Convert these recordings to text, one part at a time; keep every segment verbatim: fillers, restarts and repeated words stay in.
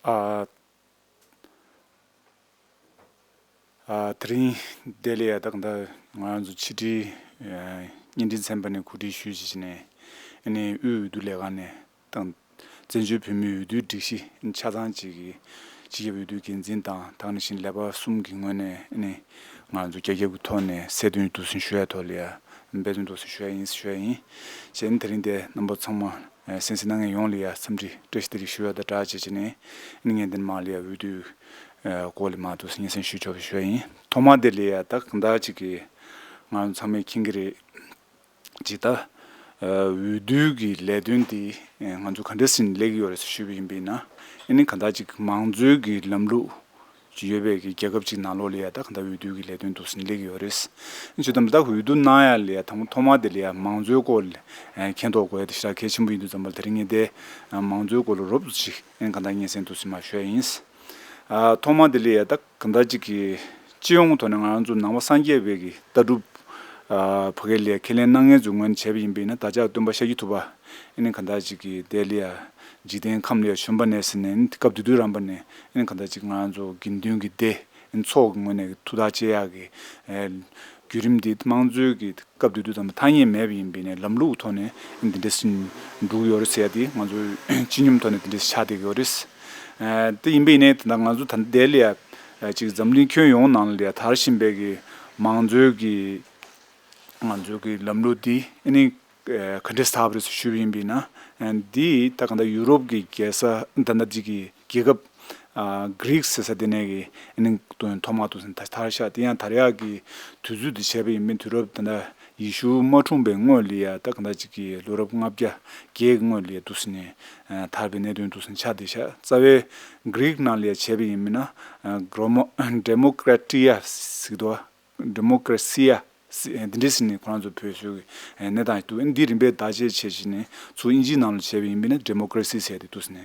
ཨ། ཨ། དེ་རིང་འདི་ལ་ཡ་ད་ག་ད་ང་རང་ཚོ་ཕྱི་དྲིལ་བརྙན་འཕྲིན་ཚན་པ་ནས་གོ་སྒྲིག་ཞུས་བྱས་ནས་ཨ་ནི་དབུས་འོས་བསྡུ་ལས་ཁང་ནས་དང་། བཙན་བྱོལ་བོད་མིའི་འོས་བསྡུའི་སྒྲིག་གཞི་ཆ་ཚང་གཅིག་གི་སྤྱི་ཁྱབ་འོས་བསྡུའི་འགན་འཛིན་དང་དེ་ནང་བཞིན་ལས་པ་གསུམ་གྱི་ངོས་ནས་ཨ་ནི་ང་ཚོ་རྒྱ་ཁྱབ་ཀྱི་ཐོག་ནས་གསལ་སྟོན་འདུག་སེ་ཞུ་ཡ་ཐོག་ལ་ཡ་འབད་བརྩོན་འདུག་སེ་ཞུ་ཡ་ཡིན་ཞུ་ཡ་ཡིན། བྱས་ན་དེ་རིང་འདི་རྣམ་པ་ཚང་མ་གསན་གཟིགས་གནང་མཁན་ཡོངས་ལ་ཡ་འཚམས་འདྲི་བཀྲ་ཤིས་བདེ་ལེགས་ཞུ་ཡ་དང་སྦྲགས་བྱས་བྱས་ནས་ཨ་ནི་ངས་འདི་ནས་མར་ལ་ཡ་འོས་བསྡུའི་སྐོར་ལ་མར་འདུག་སེ་སྙན་སེང་ཞུ་ཆོག་པ་ཞུ་ཡ་ཡིན། ཐོག་མ་འདི་ལ་ཡ་ད་གང་ལྟར་ཅིག་གི་ང་ཚོ་ཚང་མས་མཁྱེན་གྱི་རེད། ཇི་ལྟར་འོས་བསྡུའི་གི་ལས་དོན་དེ་ང་ཚོ་ག་འདྲ་ཞིག་སླེབས་ཀྱི་ཡོད་རེད་ཟེར་ཞུས་པ་ཡིན་པས་ན། ཨ་ནི་གང་ལྟར་ཅིག་མང་གཙོའི་གི་ལམ་ལུགས་ཅིག་ཡོད་པའི་གི་རྒྱལ་ཁབ་ཅིག་ནང་ལོགས་ལ་ཡ་ད་གང་ལྟར་འོས་བསྡུའི་གི་ལས་དོན་འདུག་སེ་སླེབས་ཀྱི་ཡོད་རེད། ཨ་ནི་ཇི་ལྟར་ད་འོས་བསྡུ་གནང་ཡ་ལ་ཡ་དང་པོ་ཐོག་མ་དེ་ལ་ཡ་མང་གཙོའི་སྐོར་ལ་མཁྱེན་རྟོགས་དགོས་ཡ་དེ་ཞེ་དྲག་གལ་ཆེན་པོ་ཡིན་དུས་ཙམ་པ་ལ་དེ་རིང་ངས་དེ་མང་གཙོའི་སྐོར་ལ་རོབ་ཙམ་ཅིག་ཨ་ནི་གང་ལྟར་སྙན་སེང་འདུག་སེ་མར་ཞུ་ཡ་ཡིན། ཨ། ཐོག་མ་དེ་ལ་ཡ་ད་གང་ལྟར་ཅིག་གི་སྤྱི་ཡོངས་ཐོག་ནས་ང་རང་ཚོ་ནང་པ་སངས་རྒྱས་པའི་གི་ལྟ་གྲུབ་ཨ་ཕ་གི་ལ་ཡ་ཁས་ལེན་གནང་མཁན་ཚོའི་ངོས་ནས་བྱས་པ་ཡིན་པས་ན། ད་ཆ་སྟོན་པ་ཤཱཀྱ་ཐུབ་པ་ཨ་ནི་གང་ལྟར་ཅིག་གི་དེ་ལ་ཡ་འཇིག་རྟེན་ཁམས་ལ་ཡ་བྱོན་པ་ནས་ཟེར་ནས་ཨ་ནི་སྐབས་དེ་དུས་རྣམ་པ་ནས་ཨ་ནི་གང་ལྟར་ཅིག་ང་རང་ཚོ་དགེ་འདུན་གྱི་སྡེ་ཨ་ནི་ཚོགས་ཀྱི་ངོས་ནས་ཐུགས་ཐག་བཅད་ཡག་གི་ཨ་བརྒྱུད་རིམ་དེ་དམངས་གཙོའི་གི་སྐབས་དེ་དུས་ཙམ་ཐ་སྙད་མེད་པ་ཡིན་པས་ནས་ལམ་ལུགས་ཐོག་ནས་འདི་འདྲ་ཞིག་འགྲོ་གི་ཡོད་རེད་ཟེར་ཡ་དེ་ང་ཚོའི་སྤྱི་སྙོམས་ཐོག་ནས་འདི་འདྲ་ཞིག་ཆགས་བསྡད་ཀྱི་ཡོད་རེད། ཨ། དེ་ཡིན་པས་ནས་ད་ལྟ་ང་ཚོ་ད་ལྟ་དེ་ལ་ཡ་ཅིག་འཛམ་གླིང་ཁྱོན་ཡོངས་ནང་ལ་ཡ་དར་བཞིན་པའི་གི་མང་གཙོའི་གི་ང་ཚོའི་གི་ལམ་ལུགས་འདི་ཨ་ནི་ག་འདྲས་དར་བ་རེད་ཟེར་ཞུས་པ་ཡིན་པས་ན། འདི་ད་ག་ད་ཡུ་རོབ་གི་རྒྱལ་ས་ད་ལྟ་འདི་གི་རྒྱལ་ཁབ་ཨ་གྷི་རིག་ཟེར་ས་དེ་ནས་གི་ཨ་ནི་ཐོག་མ་འདུག་སེ་དར་ཤག་དེ་ཡང་དར་ཡག་གི་དུས་ཚོད་དེ་བྱས་པ་ཡིན་པས་དུས་རབས་ད་ལྟ་ཡེ་ཤུ་མ་འཁྲུངས་པའི་སྔོན་ལ་ཡ་ད་ག་ད་ཅིག་གི་ལོ་རབས་ལྔ་བརྒྱ་བརྒྱད་ཀྱི་སྔོན་ལ་ཡ་འདུག་སེ་ནས་ཨ་དར་བའི་གནད་དོན་འདུག་སེ་ཆགས་བསྡད་ཤག་རྩ་བའི་གྷི་རིག་ནང་ལ་ཡ་བྱས་པ་ཡིན་པས་ན་ཨ་གྷི་རོ་མོ་ཌེ་མོ་ཀྲ་ཊི་ཡ་ཟེར་གི་འདུག་བ། ཌེ་མོ་ཀྲ་སི་ཡ་ཟེར་འདི་འདྲ་ཟེར་ནས་ཁོ་རང་ཚོ་བོད་གཞུང་གི་གནས་སྟངས་འདུག་འདི་རིམ་པས་བརྡ་ཆད་བྱས་བྱས་ནས་ཚུར་དབྱིན་ཇིའི་ནང་ལ་བྱས་པ་ཡིན་པས་ན་ཌེ་མོ་ཀྲ་སི་ཟེར་ཏེ་འདུག་ཟེར་ནས་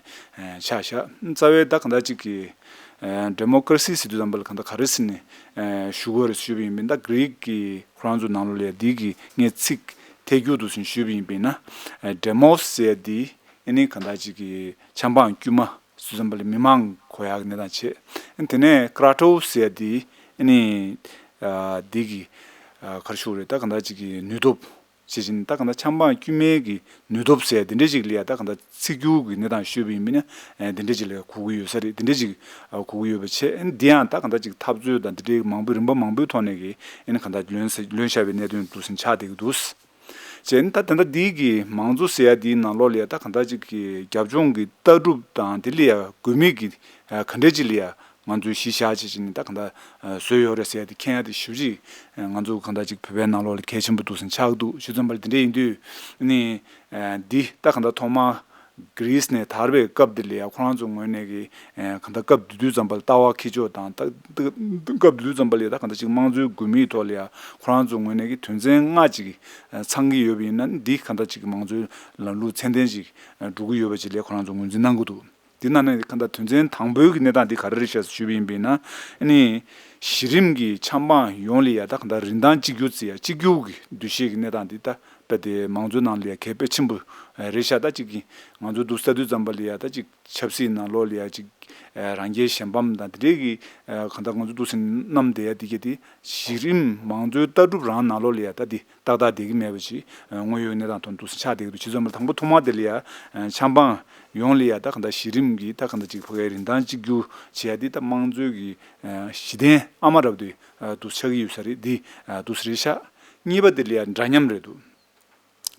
ཆགས་ཤག་རྩ་བའི་ད་གང་ལྟར་ཅིག་གི་ཌེ་མོ་ཀྲ་སི་ཟེར་དུས་ཙམ་པ་ལ་གང་ལྟར་ག་རེ་ཟེར་ནས་ཞུ་དགོས་རེད་ཞུས་པ་ཡིན་པས་ན། ད་གྷི་རིག་གི་ཁོ་རང་ཚོ་ནང་ལོགས་ལ་འདི་གི་ངས་ཚིག་ཐད་སྒྱུར་འདུག་ཟེར་ཞུས་པ་ཡིན་པས་ན། ཌེ་མོ་སི་ཟེར་འདི་ཨ་ནི་གང་ལྟར་ཅིག་གི་ཆབ་འབངས་དཀྱུས་མ་ཟེར་ཙམ་པ་ལ་མི་མང་གོ་ཡག་གི་གནས་སྟངས་བྱས། དེ་ནས་ཀྲ་ཊོ་ཟེར་ཡ་དེ་ཨ་ནི་ཨ་འདི་གི་ཨ་ག་རེ་ཞུ་དགོས་རེད། ད་གང་ལྟར་ཅིག་གི་ནུས་སྟོབས་བྱེད་བཞིན་ད་གང་ལྟར་ཆབ་འབངས་དཀྱུས་མའི་གི་ནུས་སྟོབས་ཟེར་ཡ་དེ་འདྲ་ཅིག་ལ་ཡ་ད་གང་ལྟར་ཚིག་སྒྱུར་གི་གནས་སྟངས་ཞུས་པ་ཡིན་པས་ན་ཨ་དེ་འདྲ་ཅིག་ལ་གོ་གི་ཡོད་ས་རེད། དེ་འདྲ་ཅིག་ཨ་གོ་གི་ཡོད་པ་བྱས། ཨ་ནི་འདི་ཡང་ད་གང་ལྟར་ཅིག་འཐབ་རྩོད་དང་འདི་འདྲའི་མང་པོའི་རིམ་པ་མང་པོའི་ཐོག་ནས་གི་ཨ་ནི་གང་ལྟར་ལོན་ས་ལོན་བཞག་པའི་གནད་དོན་འདུག་སེ་ཆགས་བསྡད་ཀྱི་འདུག་བྱས་ནས་ད་དེ་འདྲ་འདི་གི་མང་གཙོ་ཟེར་ཡ་འདིའི་ནང་ལོགས་ལ་ཡ་ད་གང་ལྟར་ཅིག་གི་རྒྱབ་ལྗོངས་ཀྱི་ལྟ་གྲུབ་དང་དེ་ལ་ཡ་དགོས་མེད་ཀྱི་ག་འདྲས་ཅིག་ལ་ཡ་ང་ཚོས་གཞི་བཞག་བྱས་ཅིག་ནས་ད་གང་ལྟར་བཟོས་ཡོད་རེད་ཟེར་ཡ་དེ་མཁྱེན་ཡ་དེ་ཞེ་པོ་ཅིག་ང་ཚོ་གང་ལྟར་ཅིག་བོད་པའི་ནང་ལོགས་ལ་གལ་ཆེན་པོ་འདུག་སེ་ཆགས་འདུག་ཞུ་ཙམ་པ་ལ་དེ་འདྲས་ཡིན་དུས་ནི་འདི་ད་གང་ལྟར་ཐོག་མར་གྷི་རིས་ནས་དར་བའི་སྐབས་འདི་ལ་ཡ་ཁོ་རང་ཚོ་ངོས་ནས་ཀྱི་གང་ལྟར་སྐབས་དེ་དུས་ཙམ་པ་ལ་ལྟ་བ་འཁྱེར་ཕྱོགས་དང་ད་སྐབས་དེ་དུས་ཙམ་པ་ལ་ཡ་ད་གང་ལྟར་ཅིག་དམངས་གཙོའི་དགོས་མིའི་ཐོག་ལ་ཡ་ཁོ་རང་ཚོ་ངོས་ནས་ཀྱི་དོན་ཚན་ལྔ་ཅིག་ཚང་གི་ཡོད་པ་ཡིན་ན་འདི་གང་ལྟར་ཅིག་གི་མང་གཙོའི་ལམ་ལུགས་ཚད་ལྡན་ཅིག་འགྲོ་གི་ཡོད་པ་ཅིག་ལ་ཁོ་རང་ཚོ་ངོས་འཛིན་གནང་གི་འདུག་འདི་ནང་ནས་གང་ལྟར་དོན་ཚན་དང་པོའི་གི་གནས་སྟངས་འདི་ག་རེ་རེད་ཤག་ཞུས་པ་ཡིན་པས་ན། ཨ་ནི་གཞི་རིམ་གྱི་ཆབ་འབངས་ཡོངས་ལ་ཡ་ད་གང་ལྟར་རིན་ཐང་གཅིག་གྱུར་བརྩི་ཡ་གཅིག་གྱུར་གྱི་འདུ་ཤེས་ཀྱི་གནས་སྟངས་འདི་ད་དཔེ་དེ་མང་གཙོའི་ནང་ལ་ཡ་གལ་དཔེ་ཆེན་པོ་རེད་ཤག་ད་ཅིག་གི་ང་ཚོ་འདུག་ལྟ་དུས་ཙམ་པ་ལ་ཡ་ད་ཅིག་ཆབ་སྲིད་ནང་ལོགས་ལ་ཡ་ཅིག་རང་རྒྱལ་གཞན་ཕམ་དང་དེ་འདྲའི་གི་གང་ལྟར་ང་ཚོ་འདུག་སེ་བསྣམས་བསྡད་ཡ་འདི་གས་དེ་གཞི་རིམ་མང་གཙོའི་ལྟ་གྲུབ་རང་ནང་ལོགས་ལ་ཡ་ད་འདི་ཏག་ཏག་བསྡད་ཀྱི་མེད་པ་ཅིག་དངོས་ཡོད་གནས་སྟངས་ཐོག་འདུག་སེ་ཆགས་བསྡད་ཀྱི་འདུག་ཅི་ཙམ་པ་དང་པོ་ཐོག་མ་དེ་ལ་ཡ་ཆབ་འབངས་ཡོངས་ལ་ཡ་ད་གང་ལྟར་གཞི་རིམ་གྱི་ད་གང་ལྟར་ཅིག་ཕ་གིའི་རིན་ཐང་གཅིག་གྱུར་བྱེད་ཡ་འདི་ད་དམངས་གཙོའི་གི་གཞི་རྟེན་ཨ་མ་རབ་ཏུ་འདུག་ཆགས་ཀྱི་ཡོད་ས་རེད། འདི་འདུག་སེ་རེད་ཤག་གཉིས་པ་དེ་ལ་ཡ་འདྲ་མཉམ་རེད་འདུག་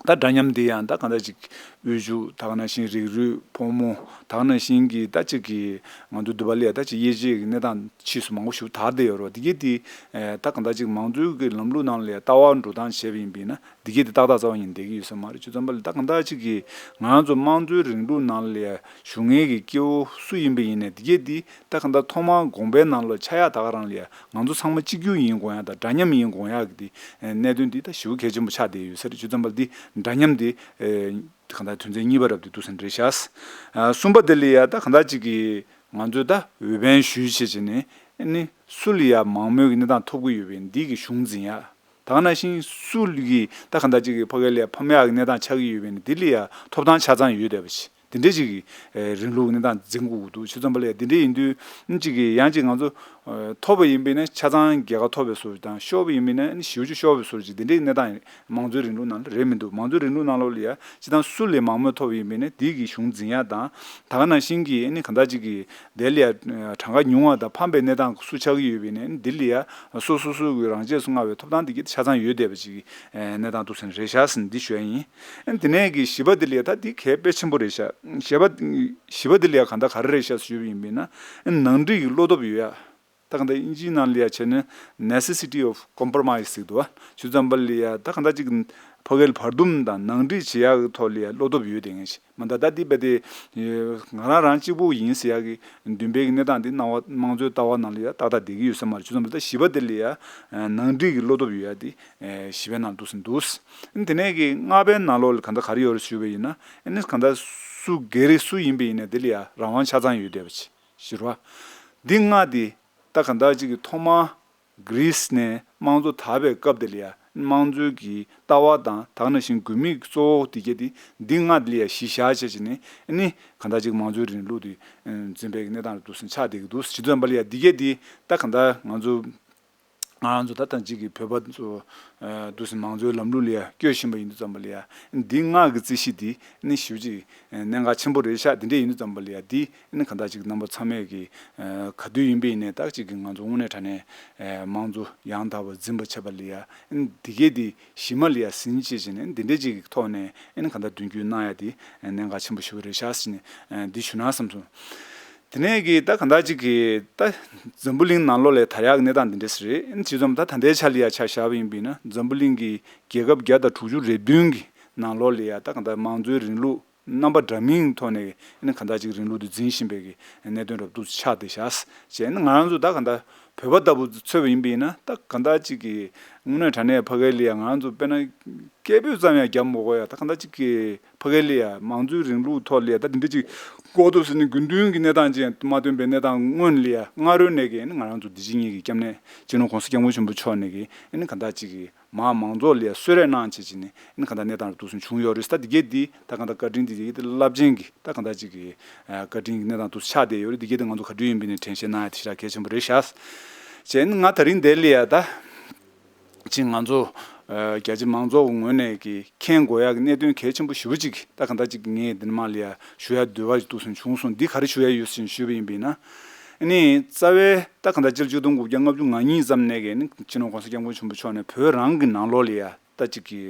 ད་འདྲ་མཉམ་འདི་ཡང་ད་གང་ལྟར་ཅིག་དབུལ་ཕྱུག་ད་ག་ནང་བཞིན་རིགས་རུས་ཕོ་མོ་ད་ག་ནང་བཞིན་གྱི་ད་ཅིག་གི་ང་ཚོ་འདི་པ་ལ་ཡ་ད་ཅིག་དབྱེ་འབྱེད་ཀྱི་གནས་སྟངས་ཕྱིས་སུ་མང་པོ་ཞིག་དར་བསྡད་ཡོད་རེད་བ། འདི་གས་འདི་ད་གང་ལྟར་ཅིག་མང་གཙོའི་གི་ལམ་ལུགས་ནང་ལ་ཡ་ལྟ་བ་འགྲོ་སྟངས་བྱས་པ་ཡིན་པས་ན་འདི་གས་འདི་ཏག་ཏག་རྩ་བ་ཉིད་བསྡད་ཀྱི་ཡོད་ས་མ་རེད། བྱས་ཙང་པ་ལ་ད་གང་ལྟར་ཅིག་གི་ང་རང་ཚོ་དམངས་གཙོའི་རིང་ལུགས་ནང་ལ་ཡ་བཞུགས་མཁན་གྱི་སྐྱེ་བོ་སུ་ཡིན་པ་ཡིན་ནའི་འདི་གས་འདི་ད་གང་ལྟར་ཐོག་མར་དགོངས་པའི་ནང་ལ་ཆགས་ཡག་ད་ག་རང་ལ་ཡ་ང་ཚོ་ཚང་མ་གཅིག་གྱུར་ཡིན་དགོངས་ཡག་དང་འདྲ་མཉམ་ཡིན་དགོངས་ཡག་གི་འདི་གནད་དོན་འདི་ད་ཞེ་པོ་གལ་ཆེན་པོ་ཆགས་བསྡད་ཡོད་ས་རེད། བྱས་ཙང་པ་ལ་འདི་འདྲ་མཉམ་འདི་གང་ལྟར་དོན་ཚན་གཉིས་པ་རབ་ཏུ་འདུག་སེ་རེད་ཤག་གསུམ་པ་དེ་ལ་ཡ་ད་གང་ལྟར་ཅིག་གི་ང་ཚོས་ད་འོས་འཕེན་ཞུས་བྱས་བྱས་ནས་ཨ་ནི་སུ་ལ་ཡ་མང་མོས་ཀྱི་གནས་སྟངས་ཐོབ་ཀྱི་ཡོད་པས་འདི་གི་གཞུང་འཛིན་ཡག་ད་ག་ནང་བཞིན་སུ་ལ་གི་ད་གང་ལྟར་ཅིག་གི་ཕ་གི་ལ་ཡ་ཕམ་ཡག་གི་གནས་སྟངས་ཆགས་ཀྱི་ཡོད་པས་འདི་ལ་ཡ་ཐོབ་ཐང་ཆ་ཚང་ཡོད་བསྡད་པ་ཞིག་འདི་འདྲའི་ཅིག་གི་རིང་ལུགས་གནས་སྟངས་འཛིན་དགོས་ཀྱི་འདུག་བྱས་ཙམ་པ་ལ་ཡ་འདི་འདྲའི་ཡིན་དུས་ཅིག་གི་ཡང་ཅིག་ང་ཚོ་ཐོབ་པ་ཡིན་པས་ན་ཆ་ཚང་རྒྱལ་ཁ་ཐོབ་པའི་བཟོ་དང་ཤོར་བ་ཡིན་པས་ན་ཞེ་པོ་ཅིག་ཤོར་བའི་བཟོ་ཅིག་འདི་འདྲའི་གནས་སྟངས་མང་གཙོའི་རིང་ལུགས་ནང་ལ་རེད་མི་འདུག་མང་གཙོའི་རིང་ལུགས་ནང་ལོགས་ལ་ཡ་སྤྱིར་བཏང་སུ་ལས་མང་མོས་ཐོབ་པ་ཡིན་པས་ན་འདི་གི་གཞུང་འཛིན་ཡ་དང་ད་ག་ནང་བཞིན་གྱི་ཨ་ནི་གང་ལྟར་ཅིག་གི་དེ་ལ་ཡ་གྲངས་ཀ་ཉུང་བ་དང་ཕམ་པའི་གནས་སྟངས་སུ་ཆགས་ཀྱི་ཡོད་པས་ན་འདི་ལ་ཡ་སོ་སོ་སོ་གི་རང་ཆས་སུ་མངའ་བའི་ཐོབ་ཐང་འདི་གི་ཆ་ཚང་ཡོད་བསྡད་པ་ཅིག་གནས་སྟངས་འདུག་ཟེར་ནས་རེད་ཤག་ཟེར་ནས་འདི་ཞུ་ཡ་ཡིན། ཨ་ནི་དེ་ནས་གི་བཞི་པ་འདི་ལ་ཡ་ད་འདི་གལ་དཔེ་ཆེན་པོ་རེད་ཤག་བཞི་པ་བཞི་པ་འདི་ལ་ཡ་གང་ལྟར་ག་རེ་རེད་ཤག་ཞུས་པ་ཡིན་པས་ན་ཨ་ནི་ནང་འགྲིག་གི་བློ་སྟོབས་ཡོད་ཡ། ད་གང་ལྟར་དབྱིན་ཇིའི་ནང་ལ་ཡ་བྱས་ན་necessity of compromise ཟེར་འདུག་བ། ཞུ་ཙམ་པ་ལ་ཡ་ད་གང་ལྟར་ཅིག་ཕ་གིར་བར་འདུམ་དང་ནང་འགྲིག་བྱེད་ཡག་གི་ཐོག་ལ་ཡ་བློ་སྟོབས་ཡོད་དེ་ངེས་ཤིག་མ་ད་ད་འདི་རྦད་དེ་ང་རང་རང་གཅིག་པུ་ཡིན་ཟེར་ཡག་གི་འདུན་པའི་གི་གནས་སྟངས་འདི་སྣང་བ་དམངས་གཙོའི་ལྟ་བ་ནང་ལ་ཡ་ཏག་ཏག་བསྡད་ཀྱི་ཡོད་ས་མ་རེད། ཞུ་ཙམ་པ་ད་བཞི་པ་འདི་ལ་ཡ་ནང་འགྲིག་གི་བློ་སྟོབས་ཡོད་ཡ་འདི་བཞི་པའི་ནང་འདུག་ཟིན་འདུག་དེ་ནས་གི་ལྔ་པའི་ནང་ལོགས་ལ་གང་ལྟར་ག་རེ་ཡོད་རེད་ཞུས་པ་ཡིན་ན་ཨ་ནི་གང་ལྟར་སུ་སྒེར་རེ་སུ་ཡིན་པ་ཡིན་ན་འདི་ལ་ཡ་རང་དབང་ཆ་ཚང་ཡོད་བསྡད་པ་ཅིག་ཞུ་རོགས། འདི་ལྔ་འདི་ད་གང་ལྟར་ཅིག་གི་ཐོག་མ་གྷི་རིས་ནས་དམངས་གཙོ་དར་བའི་སྐབས་དེ་ལ་ཡ་དམངས་གཙོའི་གི་ལྟ་བ་དང་ད་ག་ནང་བཞིན་དགོས་དམིགས་གཙོ་བོ་དེ་གྱད་དེ་འདི་ལྔ་དེ་ལ་ཡ་གཞི་བཞག་བྱས་བྱས་ནས་ཨ་ནི་གང་ལྟར་ཅིག་དམངས་གཙོའི་རིང་ལུགས་དེ་འཛིན་པའི་གནས་སྟངས་རེ་འདུག་ཟིན་ཆགས་བསྡད་ཀྱི་འདུག་ཇི་ཙམ་པ་ལ་ཡ་འདི་གྱད་དེ་ད་གང་ལྟར་ང་ཚོ་ང་རང་ཚོ་ད་ལྟ་ཅིག་གི་བོད་པ་ཚོ་འདུག་ཟིན་མང་གཙོའི་ལམ་ལུགས་ལ་ཡ་བསྐྱོད་བཞིན་པ་ཡིན་དུས་ཙམ་པ་ལ་ཡ་འདི་ལྔ་གི་རྩིས་གཞི་འདི་ནི་ཞེ་པོ་ཅིག་གནད་འགག་ཆེན་པོ་རེད་ཤག་དེ་འདྲ་ཡིན་དུས་ཙམ་པ་ལ་ཡ་འདི་ནི་གང་ལྟར་ཅིག་རྣམ་པ་ཚང་མས་ཀྱི་ག་དུས་ཡིན་པ་ཡིན་ནའི་ད་ཅིག་གི་ང་ཚོ་དངོས་གནས་དྲང་གནས་དམངས་གཙོ་ཡང་དག་པར་འཛིན་པ་བྱེད་པ་ལ་ཡ་འདི་གས་འདི་གཞི་མ་ལ་ཡ་ཟིན་བྱས་བྱས་ནས་འདི་འདྲ་ཅིག་གི་ཐོག་ནས་ནི་གང་ལྟར་མདུན་སྐྱོད་གནང་ཡ་འདི་གནད་འགག་ཆེན་པོ་ཞེ་པོ་རེད་ཤག་ཟེར་ནས་འདི་ཞུ་ན་བསམ་སོང་། དེ་ནས་ཀྱི་ད་གང་ལྟར་ཅིག་གི་ད་འཛམ་བུ་གླིང་ནང་ལོགས་ལ་དར་ཡག་གི་གནས་སྟངས་འདི་འདྲ་ཞིག་རེད། ཨ་ནི་ཇི་ཙམ་ད་ད་ལྟའི་ཆ་ལ་ཡ་ཆ་བཞག་པ་ཡིན་པས་ན་འཛམ་བུ་གླིང་གི་རྒྱལ་ཁབ་བརྒྱ་དང་དྲུག་ཅུ་རེ་བདུན་གི་ནང་ལོགས་ལ་ཡ་ད་གང་ལྟར་དམངས་གཙོའི་རིང་ལུགས་རྣམ་པ་འདྲ་མིན་གྱི་ཐོག་ནས་ཨ་ནི་གང་ལྟར་ཅིག་རིང་ལུགས་འདི་འཛིན་བཞིན་པའི་གི་གནད་དོན་རབ་ཏུ་ཆགས་བསྡད་ཤག་ཅེས་ཨ་ནི་ང་རང་ཚོ་ད་གང་ལྟར་བོད་པ་ལྟ་བུ་ཚོས་པ་ཡིན་པས་ན་ད་གང་ལྟར་ཅིག་གི་དངོས་གནས་དྲང་གནས་ཕ་གི་ལ་ཡ་ང་རང་ཚོ་དཔེར་ན་སྐད་འབོད་ཙམ་ཡང་རྒྱབ་མ་དགོས་ཡ་ད་གང་ལྟར་ཅིག་གི་ཕ་གི་ལ་ཡ་དམངས་གཙོའི་རིང་ལུགས་ཐོག་ལ་ཡ་ད་འདི་འདྲ་ཅིག་གོ་ཐུབ་ཟིན་ནས་དགོས་འདུན་གྱི་གནས་སྟངས་ཅན་མ་སྟོན་པའི་གནས་སྟངས་སྔོན་ལ་ཡ་སྔ་རོལ་ནས་ཀྱི་ཨ་ནི་ང་རང་ཚོ་འདི་ཕྱི་གཉིས་ཀྱི་སྐྱབས་གནས་སྤྱི་ནོར་༸གོང་ས་༸སྐྱབས་མགོན་ཆེན་པོ་མཆོག་ནས་ཀྱི་ཨ་ནི་གང་ལྟར་ཅིག་གི་མར་མང་ཚོགས་ལ་ཡ་གསོལ་རས་གནང་བྱས་ཅིག་ནས་ཨ་ནི་གང་ལྟར་གནས་སྟངས་རེ་འདུག་སོང་བྱུང་ཡོད་རེད། ད་འདི་གས་འདི་ད་གང་ལྟར་བཀའ་དྲིན་འདི་འདི་རླབས་ཆེན་གྱི་ད་གང་ལྟར་ཅིག་གི་བཀའ་དྲིན་གྱི་གནས་སྟངས་འདུག་ཆགས་བསྡད་ཡོད་རེད། འདི་གས་འདི་ང་ཚོ་ག་དུས་ཡིན་པའི་ནས་དྲན་ཤེས་གནང་ཡ་དེ་ཞེ་དྲག་གལ་ཆེན་པོ་རེད་ཤག་བྱས་ནས་ང་ད་རིང་འདིར་ལ་ཡ་ད། ཅིག་ང་ཚོ་རྒྱ་ཆེ་མང་ཚོགས་ཀྱི་ངོས་ནས་ཀྱི་མཁྱེན་དགོས་ཡག་གི་གནད་དོན་གལ་ཆེན་པོ་ཞེ་པོ་ཅིག་ད་གང་ལྟར་ཅིག་ངས་འདི་ནས་མར་ལ་ཡ་ཞུ་ཡ་འདོད་པ་ཞིག་འདུག་སོང་བྱུང་སོང་། འདི་ག་རེ་ཞུ་ཡ་ཡོད་ཟེར་ཞུས་པ་ཡིན་པས་ན། ཨ་ནི་རྩ་བའི་ད་གང་ལྟར་སྤྱི་ལོ་ཆིག་སྟོང་དགུ་བརྒྱ་ལྔ་བཅུ་ང་གཉིས་ཙམ་ནས་ཀྱི་ནི་སྤྱི་ནོར་༸གོང་ས་༸སྐྱབས་མགོན་ཆེན་པོ་མཆོག་ནས་བོད་རང་གི་ནང་ལོགས་ལ་ཡ་ད་ཅིག་གི་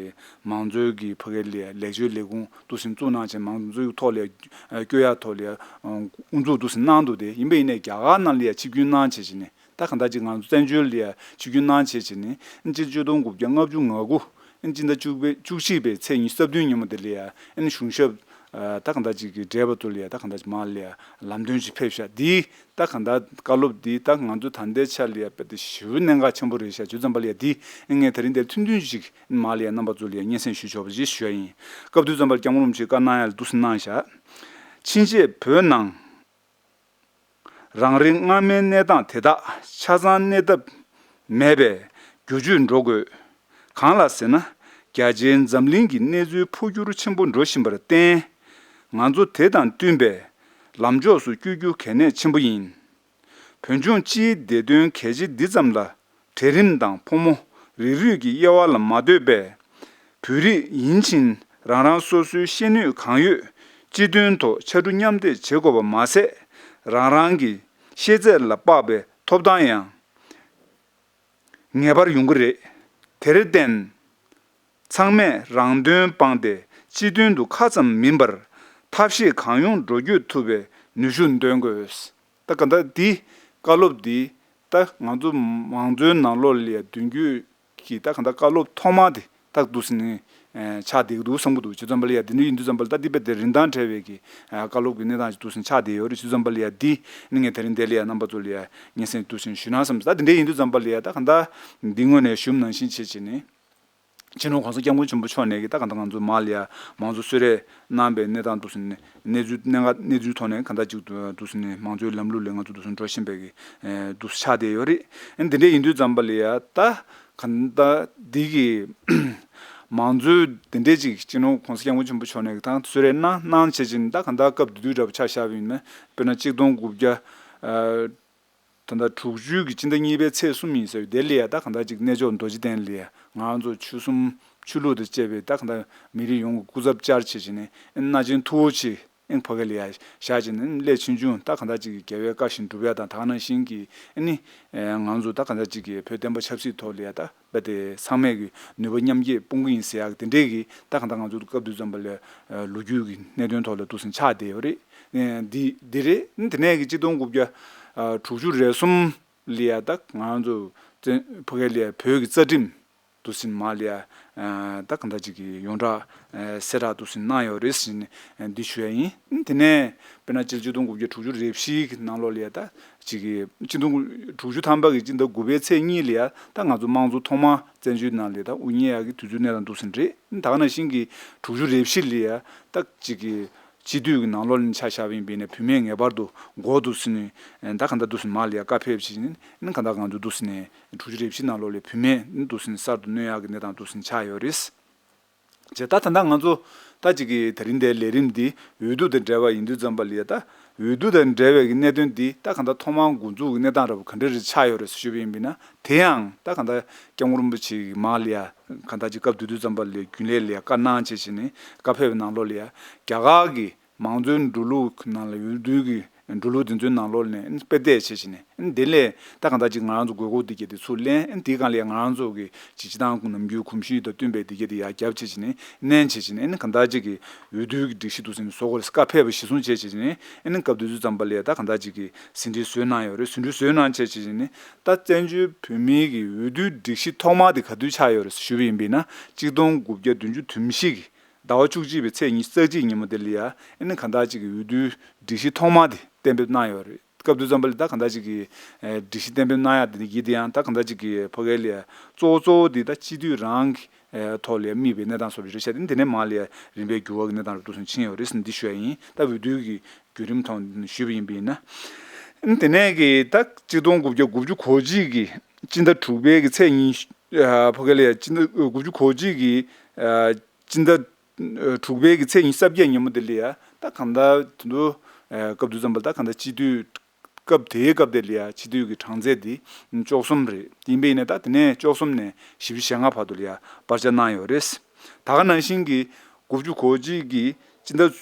མང་གཙོའི་གི་ཕ་གི་ལ་ཡ་ལེགས་བཅོས་ལས་ཁུངས་འདུག་སེ་བཙུགས་གནང་བྱས་མང་གཙོའི་ཐོག་ལ་ཡ་བསྐྱོད་ཡ་ཐོག་ལ་ཡ་དབུ་འཛུགས་འདུག་སེ་གནང་འདུག་དེ་ཡིན་པ་ཡིན་ནའི་རྒྱ་གར་ནང་ལ་ཡ་ཆིབས་བསྒྱུར་གནང་བྱས་བྱས་ནས། ད་གང་ལྟར་ཅིག་ང་ཚོ་བཙན་བྱོལ་ལ་ཡ་ཆིབས་བསྒྱུར་གནང་བྱས་བྱས་ནས་ཨ་ནི་སྤྱི་ལོ་ཆིག་སྟོང་དགུ་བརྒྱ་ལྔ་བཅུ་ང་དགུ་ཨ་ནི་སྤྱི་ཟླ་བཅུ་པའི་བཅུ་གཅིག་པའི་ཚེས་ཉི་ཤུ་རྩ་བདུན་ཉིན་མོ་དེ་ལ་ཡ་ཨ་ནི་གཞུང་ཞབས་ད་གང་ལྟར་ཅིག་གི་བགྲེས་པ་ཚོ་ལ་ཡ་ད་གང་ལྟར་ཅིག་མར་ལ་ཡ་ལམ་སྟོན་ཅིག་ཕེབས་ཤག་འདི་ད་གང་ལྟར་བཀའ་སློབ་འདི་ད་ང་ཚོ་ད་ལྟའི་ཆ་ལ་ཡ་དཔེ་དེ་ཞེ་པོ་གནད་འགག་ཆེན་པོ་རེད་ཤག་བྱས་ཙམ་པ་ལ་ཡ་འདི་ངས་ད་རིང་འདིར་ཐུང་ཐུང་ཅིག་མར་ལ་ཡ་རྣམ་པ་ཚོ་ལ་ཡ་སྙན་སེང་ཞུ་ཆོག་པ་ཅིག་ཞུ་ཡ་ཡིན། སྐབས་དུས་ཙམ་པར་སྐྱབས་མགོན་རིན་པོ་ཆེས་བཀའ་གནང་ཡ་ལ་འདུག་སེ་གནང་ཤག་ཕྱིན་ཆད་བོད་ནང་རང་རེའི་སྔ་མའི་གནས་སྟངས་དེ་དག་ཆ་ཚང་གནས་ཐབས་མེད་པའི་བསྒྱུར་བཅོས་འགྲོ་དགོས། གང་ལགས་ཟེར་ན། རྒྱ་ཆེའི་འཛམ་གླིང་གི་གནས་ཚུལ་འཕོ་འགྱུར་ཆེན་པོ་འགྲོ་བཞིན་པར་བརྟེན། ང་ཚོ་དེ་དང་བསྟུན་པའི་ལམ་ཕྱོགས་སུ་བསྐྱོད་རྒྱུ་གལ་གནད་ཆེན་པོ་ཡིན། བོད་ལྗོངས་སྤྱིའི་བདེ་དོན་གལ་ཆེ་འདི་ཙམ་ལ། གྲལ་རིམ་དང་ཕོ་མོ་རིགས་རུས་ཀྱི་དབྱེ་བ་ལ་མ་ལྟོས་པའི་བོད་རིགས་ཡིན་ཕྱིན་རང་རང་སོ་སོའི་ཤེས་ནུས་གང་ཡོད་སྤྱི་དོན་ཐོག་ཕྱར་གྲུ་མཉམ་འདེགས་བྱེད་དགོས་པ་མ་ཟད། རང་རང་གི་ཤེས་ཚད་ལ་དཔག་པའི་ཐོབ་ཐང་ཡང་ངེས་པར་ཡོང་གི་རེད། དེར་བརྟེན། ཚང་མས་རང་དོན་སྤངས་ཏེ་སྤྱི་དོན་དུ་ཁ་ཙམ་མིན་པར་ཐབས་ཤེས་གང་ཡོང་འགྲོ་སྐྱོད་ཐུབ་པའི་ནུས་ཤུགས་འདོན་དགོས། ད་ག་ད་འདི་བཀའ་སློབ་འདི་ད་ང་ཚོ་མང་གཙོའི་ནང་ལོགས་ལ་ཡ་མདུན་སྐྱོད་ཀྱི་ད་ག་ད་བཀའ་སློབ་ཐོག་མ་དེ་ད་འདུག་སེ་ནས་ཆགས་བསྡད་ཀྱི་འདུག་བསམ་གྱི་འདུག་བྱས་ཙམ་པ་ལ་ཡ་འདི་འདྲ་ཡིན་དུས་ཙམ་པ་ལ་ད་འདི་དཔེ་དེ་རིན་ཐང་བྲལ་བའི་གི་བཀའ་སློབ་ཀྱི་གནས་སྟངས་ཅིག་འདུག་སེ་ཆགས་བསྡད་ཡོད་རེད། བྱས་ཙམ་པ་ལ་ཡ་འདི་ནི་ངས་དེ་རིང་འདི་ལ་ཡ་རྣམ་པ་ཚོ་ལ་ཡ་སྙན་སེང་འདུག་སེ་ཞུས་ན་བསམ། ད་འདི་འདྲ་ཡིན་དུས་ཙམ་པ་ལ་ཡ་ད་ག་ད་འདི་སྔོན་ནས་ཞུས་ནང་བཞིན་བྱས་བྱས་ནས། སྤྱི་ནོར་༸གོང་ས་༸སྐྱབས་མགོན་ཆེན་པོ་མཆོག་ནས་ཀྱི་ད་གང་ལྟར་ང་ཚོ་མར་ལ་ཡ་མང་གཙོ་གསོལ་རས་གནང་པའི་གནས་སྟངས་འདུག་སེ་ནས་གནས་ཚུལ་གནད་འགག་གནས་ཚུལ་ཐོག་ནས་གང་ལྟར་ཅིག་འདུག་སེ་ནས་མང་གཙོའི་ལམ་ལུགས་ལ་ང་ཚོ་འདུག་སེ་འགྲོ་བཞིན་པའི་གི་འདུག་སེ་ཆགས་བསྡད་ཡོད་རེད། འདི་འདྲ་ཡིན་དུས་ཙམ་པ་ལ་ཡ་ད་གང་ལྟར་འདི་གི་ མང་གཙོའི་དེ་འདྲའི་ཅིག་སྤྱི་ནོར་གོང་ས་སྐྱབས་མགོན་ཆེན་པོ་མཆོག་ནས་ད་གསོལ་རས་གནང་གནང་བྱས་ཅིང་ད་གང་ལྟར་སྐབས་དེ་དུས་འདྲ་པོ་ཆ་བཞག་པ་ཡིན་ན་དཔེར་ན་གཅིག་སྟོང་དགུ་བརྒྱ་ཨ་ད་ལྟ་དྲུག་ཅུའི་གི་སྤྱི་ཟླ་གཉིས་པའི་ཚེས་གསུམ་ཡིན་ཟེར་བའི་དེ་ལ་ཡ་ད་གང་ལྟར་ཅིག་གནས་མཆོག་རྡོ་རྗེ་གདན་ལ་ཡ་ང་རང་ཚོ་ཆོལ་གསུམ་ཆོས་ལུགས་དང་བཅས་པའི་ད་གང་ལྟར་མི་རིགས་ཡོངས་ཀྱི་སྐུ་ཚབ་བཅར་བྱས་ཅིག་ནས་མནའ་ཆེན་མཐུ་བོ་ཆེ་ཨིན་ཕ་གི་ལ་ཡ་བཞག་ཅིག་ནས་སླད་ཕྱིས་འབྱུང་ད་གང་ལྟར་ཅིག་གི་རྒྱལ་བའི་བཀའ་བཞིན་སྒྲུབ་ཡ་དང་ད་ག་ནང་བཞིན་གྱི་ཨ་ནི་ང་ཚོ་ད་གང་ལྟར་ཅིག་གི་བོད་བསྟན་པ་ཆབ་སྲིད་ཐོག་ལ་ཡ་ད། པ་དེ་ཚང་མས་ཀྱི་ནུས་པ་མཉམ་སྐྱེད་སྤུངས་ཀྱི་ཡིན་ཟེར་ཡག་དེ་འདྲས་ཀྱི་ད་གང་ལྟར་ང་ཚོ་སྐབས་དུས་ཙམ་པ་ལ་ལོ་རྒྱུས་ཀྱི་གནད་དོན་ཐོག་ལ་འདུག་སེ་ཆགས་བསྡད་ཡོད་རེད། འདི་འདི་རེད། དེ་ནས་ཀྱི་གཅིག་སྟོང་དགུ་བརྒྱ་དྲུག་ཅུ་རེ་གསུམ་ལ་ཡ་ད་ང་ཚོ་བཙན་ཕ་གི་ལ་ཡ་བོད་ཀྱི་རྩ་ཁྲིམས་འདུག་སེ་མར་ལ་ཡ་ད་གང་ལྟར་ཅིག་གི་ཡོངས་གྲགས་གསལ་བསྒྲགས་འདུག་སེ་གནང་ཡོད་རེད་ཟེར་ནས་འདི་ཞུ་ཡ་ཡིན། དེ་ནས་དཔེར་ན་སྤྱི་ལོ་གཅིག་སྟོང་དགུ་བརྒྱ་དྲུག་ཅུ་རེ་བཞི་གི་ནང་ལོགས་ལ་ཡ་ད། གཅིག་གིས་སྤྱི་ཟླ་དྲུག་ཅུ་ཐམ་པ་གི་སྤྱི་ཟླ་དགུ་པའི་ཚེས་གཉིས་ལ་ཡ་ད་ང་ཚོ་དམངས་གཙོ་ཐོག་མ་བཙན་བྱོལ་ནང་ལ་ད་དབུ་བརྙེས་ཡག་གི་དུས་ཚོད་གནས་སྟངས་འདུག་སེ་རེད། ད་ག་ནང་བཞིན་གྱི་དྲུག་ཅུ་རེ་བཞི་ལ་ཡ་ད་གཅིག་གི་སྤྱི་འཐུས་ཀྱི་ནང་ལོགས་ལ་ཆ་བཞག་པ་ཡིན་པས་ན་བུད་མེད་ངེས་པར་དུ་དགོས་འདུག་སེ་ནས་ད་ག་འདྲ་འདུག་སེ་མར་ལ་ཡ་བཀའ་ཕེབས་བྱས་ནས་ག་འདྲ་ང་ཚོ་འདུག་སེ་ནས་དྲུག་ཅུ་རེ་བཞི་ནང་ལོགས་ལ་བུད་མེད་འདུག་སེ་གསར་དུ་གནོན་ཡག་གི་གནས་སྟངས་འདུག་སེ་ཆགས་ཡོད་རེད། བྱས་ད་ད་ལྟ་ང་ཚོ་ད་ཅིག་གི་ད་རིང་འདིའི་ལས་རིམ་འདི་འོས་བསྡུ་དང་འབྲེལ་བ་ཡིན་དུས་ཙམ་པ་ལ་ཡ་ད་འོས་བསྡུ་དང་འབྲེལ་བའི་གི་གནད་དོན་འདི་ད་གང་ལྟར་ཐོག་མར་འགོ་འཛུགས་ཀྱི་གནས་སྟངས་འདྲ་པོ་ག་འདྲ་རེ་ཆགས་ཡོད་རེད་ཟེར་ཞུས་པ་ཡིན་པས་ན། དེ་ཡང་ད་གང་ལྟར་སྐྱབས་མགོན་རིན་པོ་ཆེ་གི་མར་ལ་ཡ་གང་ལྟར་ཅིག་སྐབས་དེ་དུས་ཙམ་པ་ལ་རྒྱུན་ལས་ལ་ཡ་བཀའ་གནང་བྱས་བྱས་ནས་བཀའ་ཕེབས་པའི་ནང་ལོགས་ལ་ཡ་རྒྱ་གར་གྱི་མང་གཙོའི་འགྲོ་ལུགས་ནང་ལ་འོས་བསྡུ་གི་འགྲོ་ལུགས་དེ་ཚོའི་ནང་ལོགས་ནས་དཔེ་བལྟས་བྱས་བྱས་ནས། ཨ་ནི་དེ་ལས་ད་གང་ལྟར་ཅིག་ང་རང་ཚོ་དགོས་མཁོ་འདི་གས་དེ་ཚུར་ལེན། ཨ་ནི་དེའི་སྒང་ལ་ང་རང་ཚོ་གི་ཅིག་སྤྱི་བཏང་ནམ་རྒྱུན་གོམས་གཤིས་དང་བསྟུན་པའི་འདི་གས་དེ་ཡར་རྒྱབ་བྱས་བྱས་ནས་ནན་བྱས་བྱས་ནས། ཨ་ནི་གང་ལྟར་ཅིག་གི་འོས་བསྡུའི་གི་སྒྲིག་གཞི་འདུག་སེ་བཟོ་དགོས་རེད་ཟེར་བཀའ་ཕེབས་པ་གཞིར་བཟུང་བྱས་བྱས་ནས། ཨ་ནི་སྐབས་དེ་དུས་ཙམ་པ་ལ་ད་གང་ལྟར་ཅིག་གི་ཟིན་བྲིས་བཟོས་གནང་ཡོད་རེད། ཟིན་བྲིས་བཟོས་གནང་བྱས་བྱས་བྱས་ནས་ད་བཙན་བྱོལ་བོད་མིའི་གི་འོས་བསྡུའི་སྒྲིག་གཞི་ཐོག་མ་དེ་ག་དུས་ཆགས་ཡོད་རེད་ཟེར་ཞུས་པ་ཡིན་པས་ན། གཅིག་སྟོང་དགུ་བརྒྱ་བདུན་ཅུ་དོན་བཞི་གི་ཟླ་བ་བཅུ་གཅིག་པའི་ཚེས་ཉི་ཤུ་རྩ་གཅིག་ཉིན་མོ་དེ་ལ་ཡ་ཨ་ནི་གང་ལྟར་ཅིག་གི་འོས་བསྡུའི་སྒྲིག་གཞི་ཐོག་མ་དེ་གཏན་འབེབས་གནང་ཡོད་རེད། སྐབས་དེ་ཙམ་པ་ལ་ད་གང་ལྟར་ཅིག་གི་ཨེ་སྒྲིག་གཞི་གཏན་འབེབས་གནང་ཡག་དེ་ཡིན་དེ་ཡང་ད་གང་ལྟར་ཅིག་གི་ཕ་གི་ལ་ཡ་གཙོ་བོ་གཙོ་བོ་དེ་ད་སྤྱི་འཐུས་རང་གི་ཨེ་ཐོག་ལ་ཡ་དམིགས་པའི་གནས་སྟངས་སོགས་རེད་ཤག་དེ་ནས་མར་ལ་ཡ་རིམ་པས་འགྱུར་བ་གི་གནས་སྟངས་རེ་འདུག་སེ་ཕྱིན་ཡོད་རེད་ཟེར་འདི་ཞུ་ཡ་ཡིན། ད་འོས་བསྡུའི་གི་བརྒྱུད་རིམ་ཐོག་ཞུས་པ་ཡིན་པས་ན། དེ་ནས་གི་ད་གཅིག་སྟོང་དགུ་བརྒྱ་དགུ་བཅུ་གོ་གཅིག་གི་སྤྱི་ཟླ་དྲུག་པའི་གི་ཚེས་ཉི་ཤུ་ཨ་ཕ་གི་ལ་ཡ་སྤྱི་ཟླ་དགུ་བཅུ་གོ་གཅིག་གི་ཨ་སྤྱི་ཟླ་དྲུག་པའི་གི་ཚེས་ཉི་ཤུ་རྩ་བརྒྱད་ཉིན་མོ་དེ་ལ་ཡ་ད་གང་ལྟར་དེ་ཚོ་ཨ་སྐབས་དེ་ཙམ་པ་ད་གང་ལྟར་སྤྱི་འཐུས་སྐབས་དེའི་སྐབས་དེ་ལ་ཡ་སྤྱི་འཐུས་ཀྱི་གྲངས་ཚད་དེ་བཅུ་གསུམ་རེད། ཡིན་པས་ན་ད་དེ་ནས་བཅུ་གསུམ་ནས་བཞི་བཅུ་ཞེ་ལྔ་བར་དུ་ལ་ཡ་སྤར་ཆ་གནང་ཡོད་རེད། ད་ག་ནང་བཞིན་གྱི་དགུ་བཅུ་གོ་གཅིག་གི་སྤྱི་ཟླ་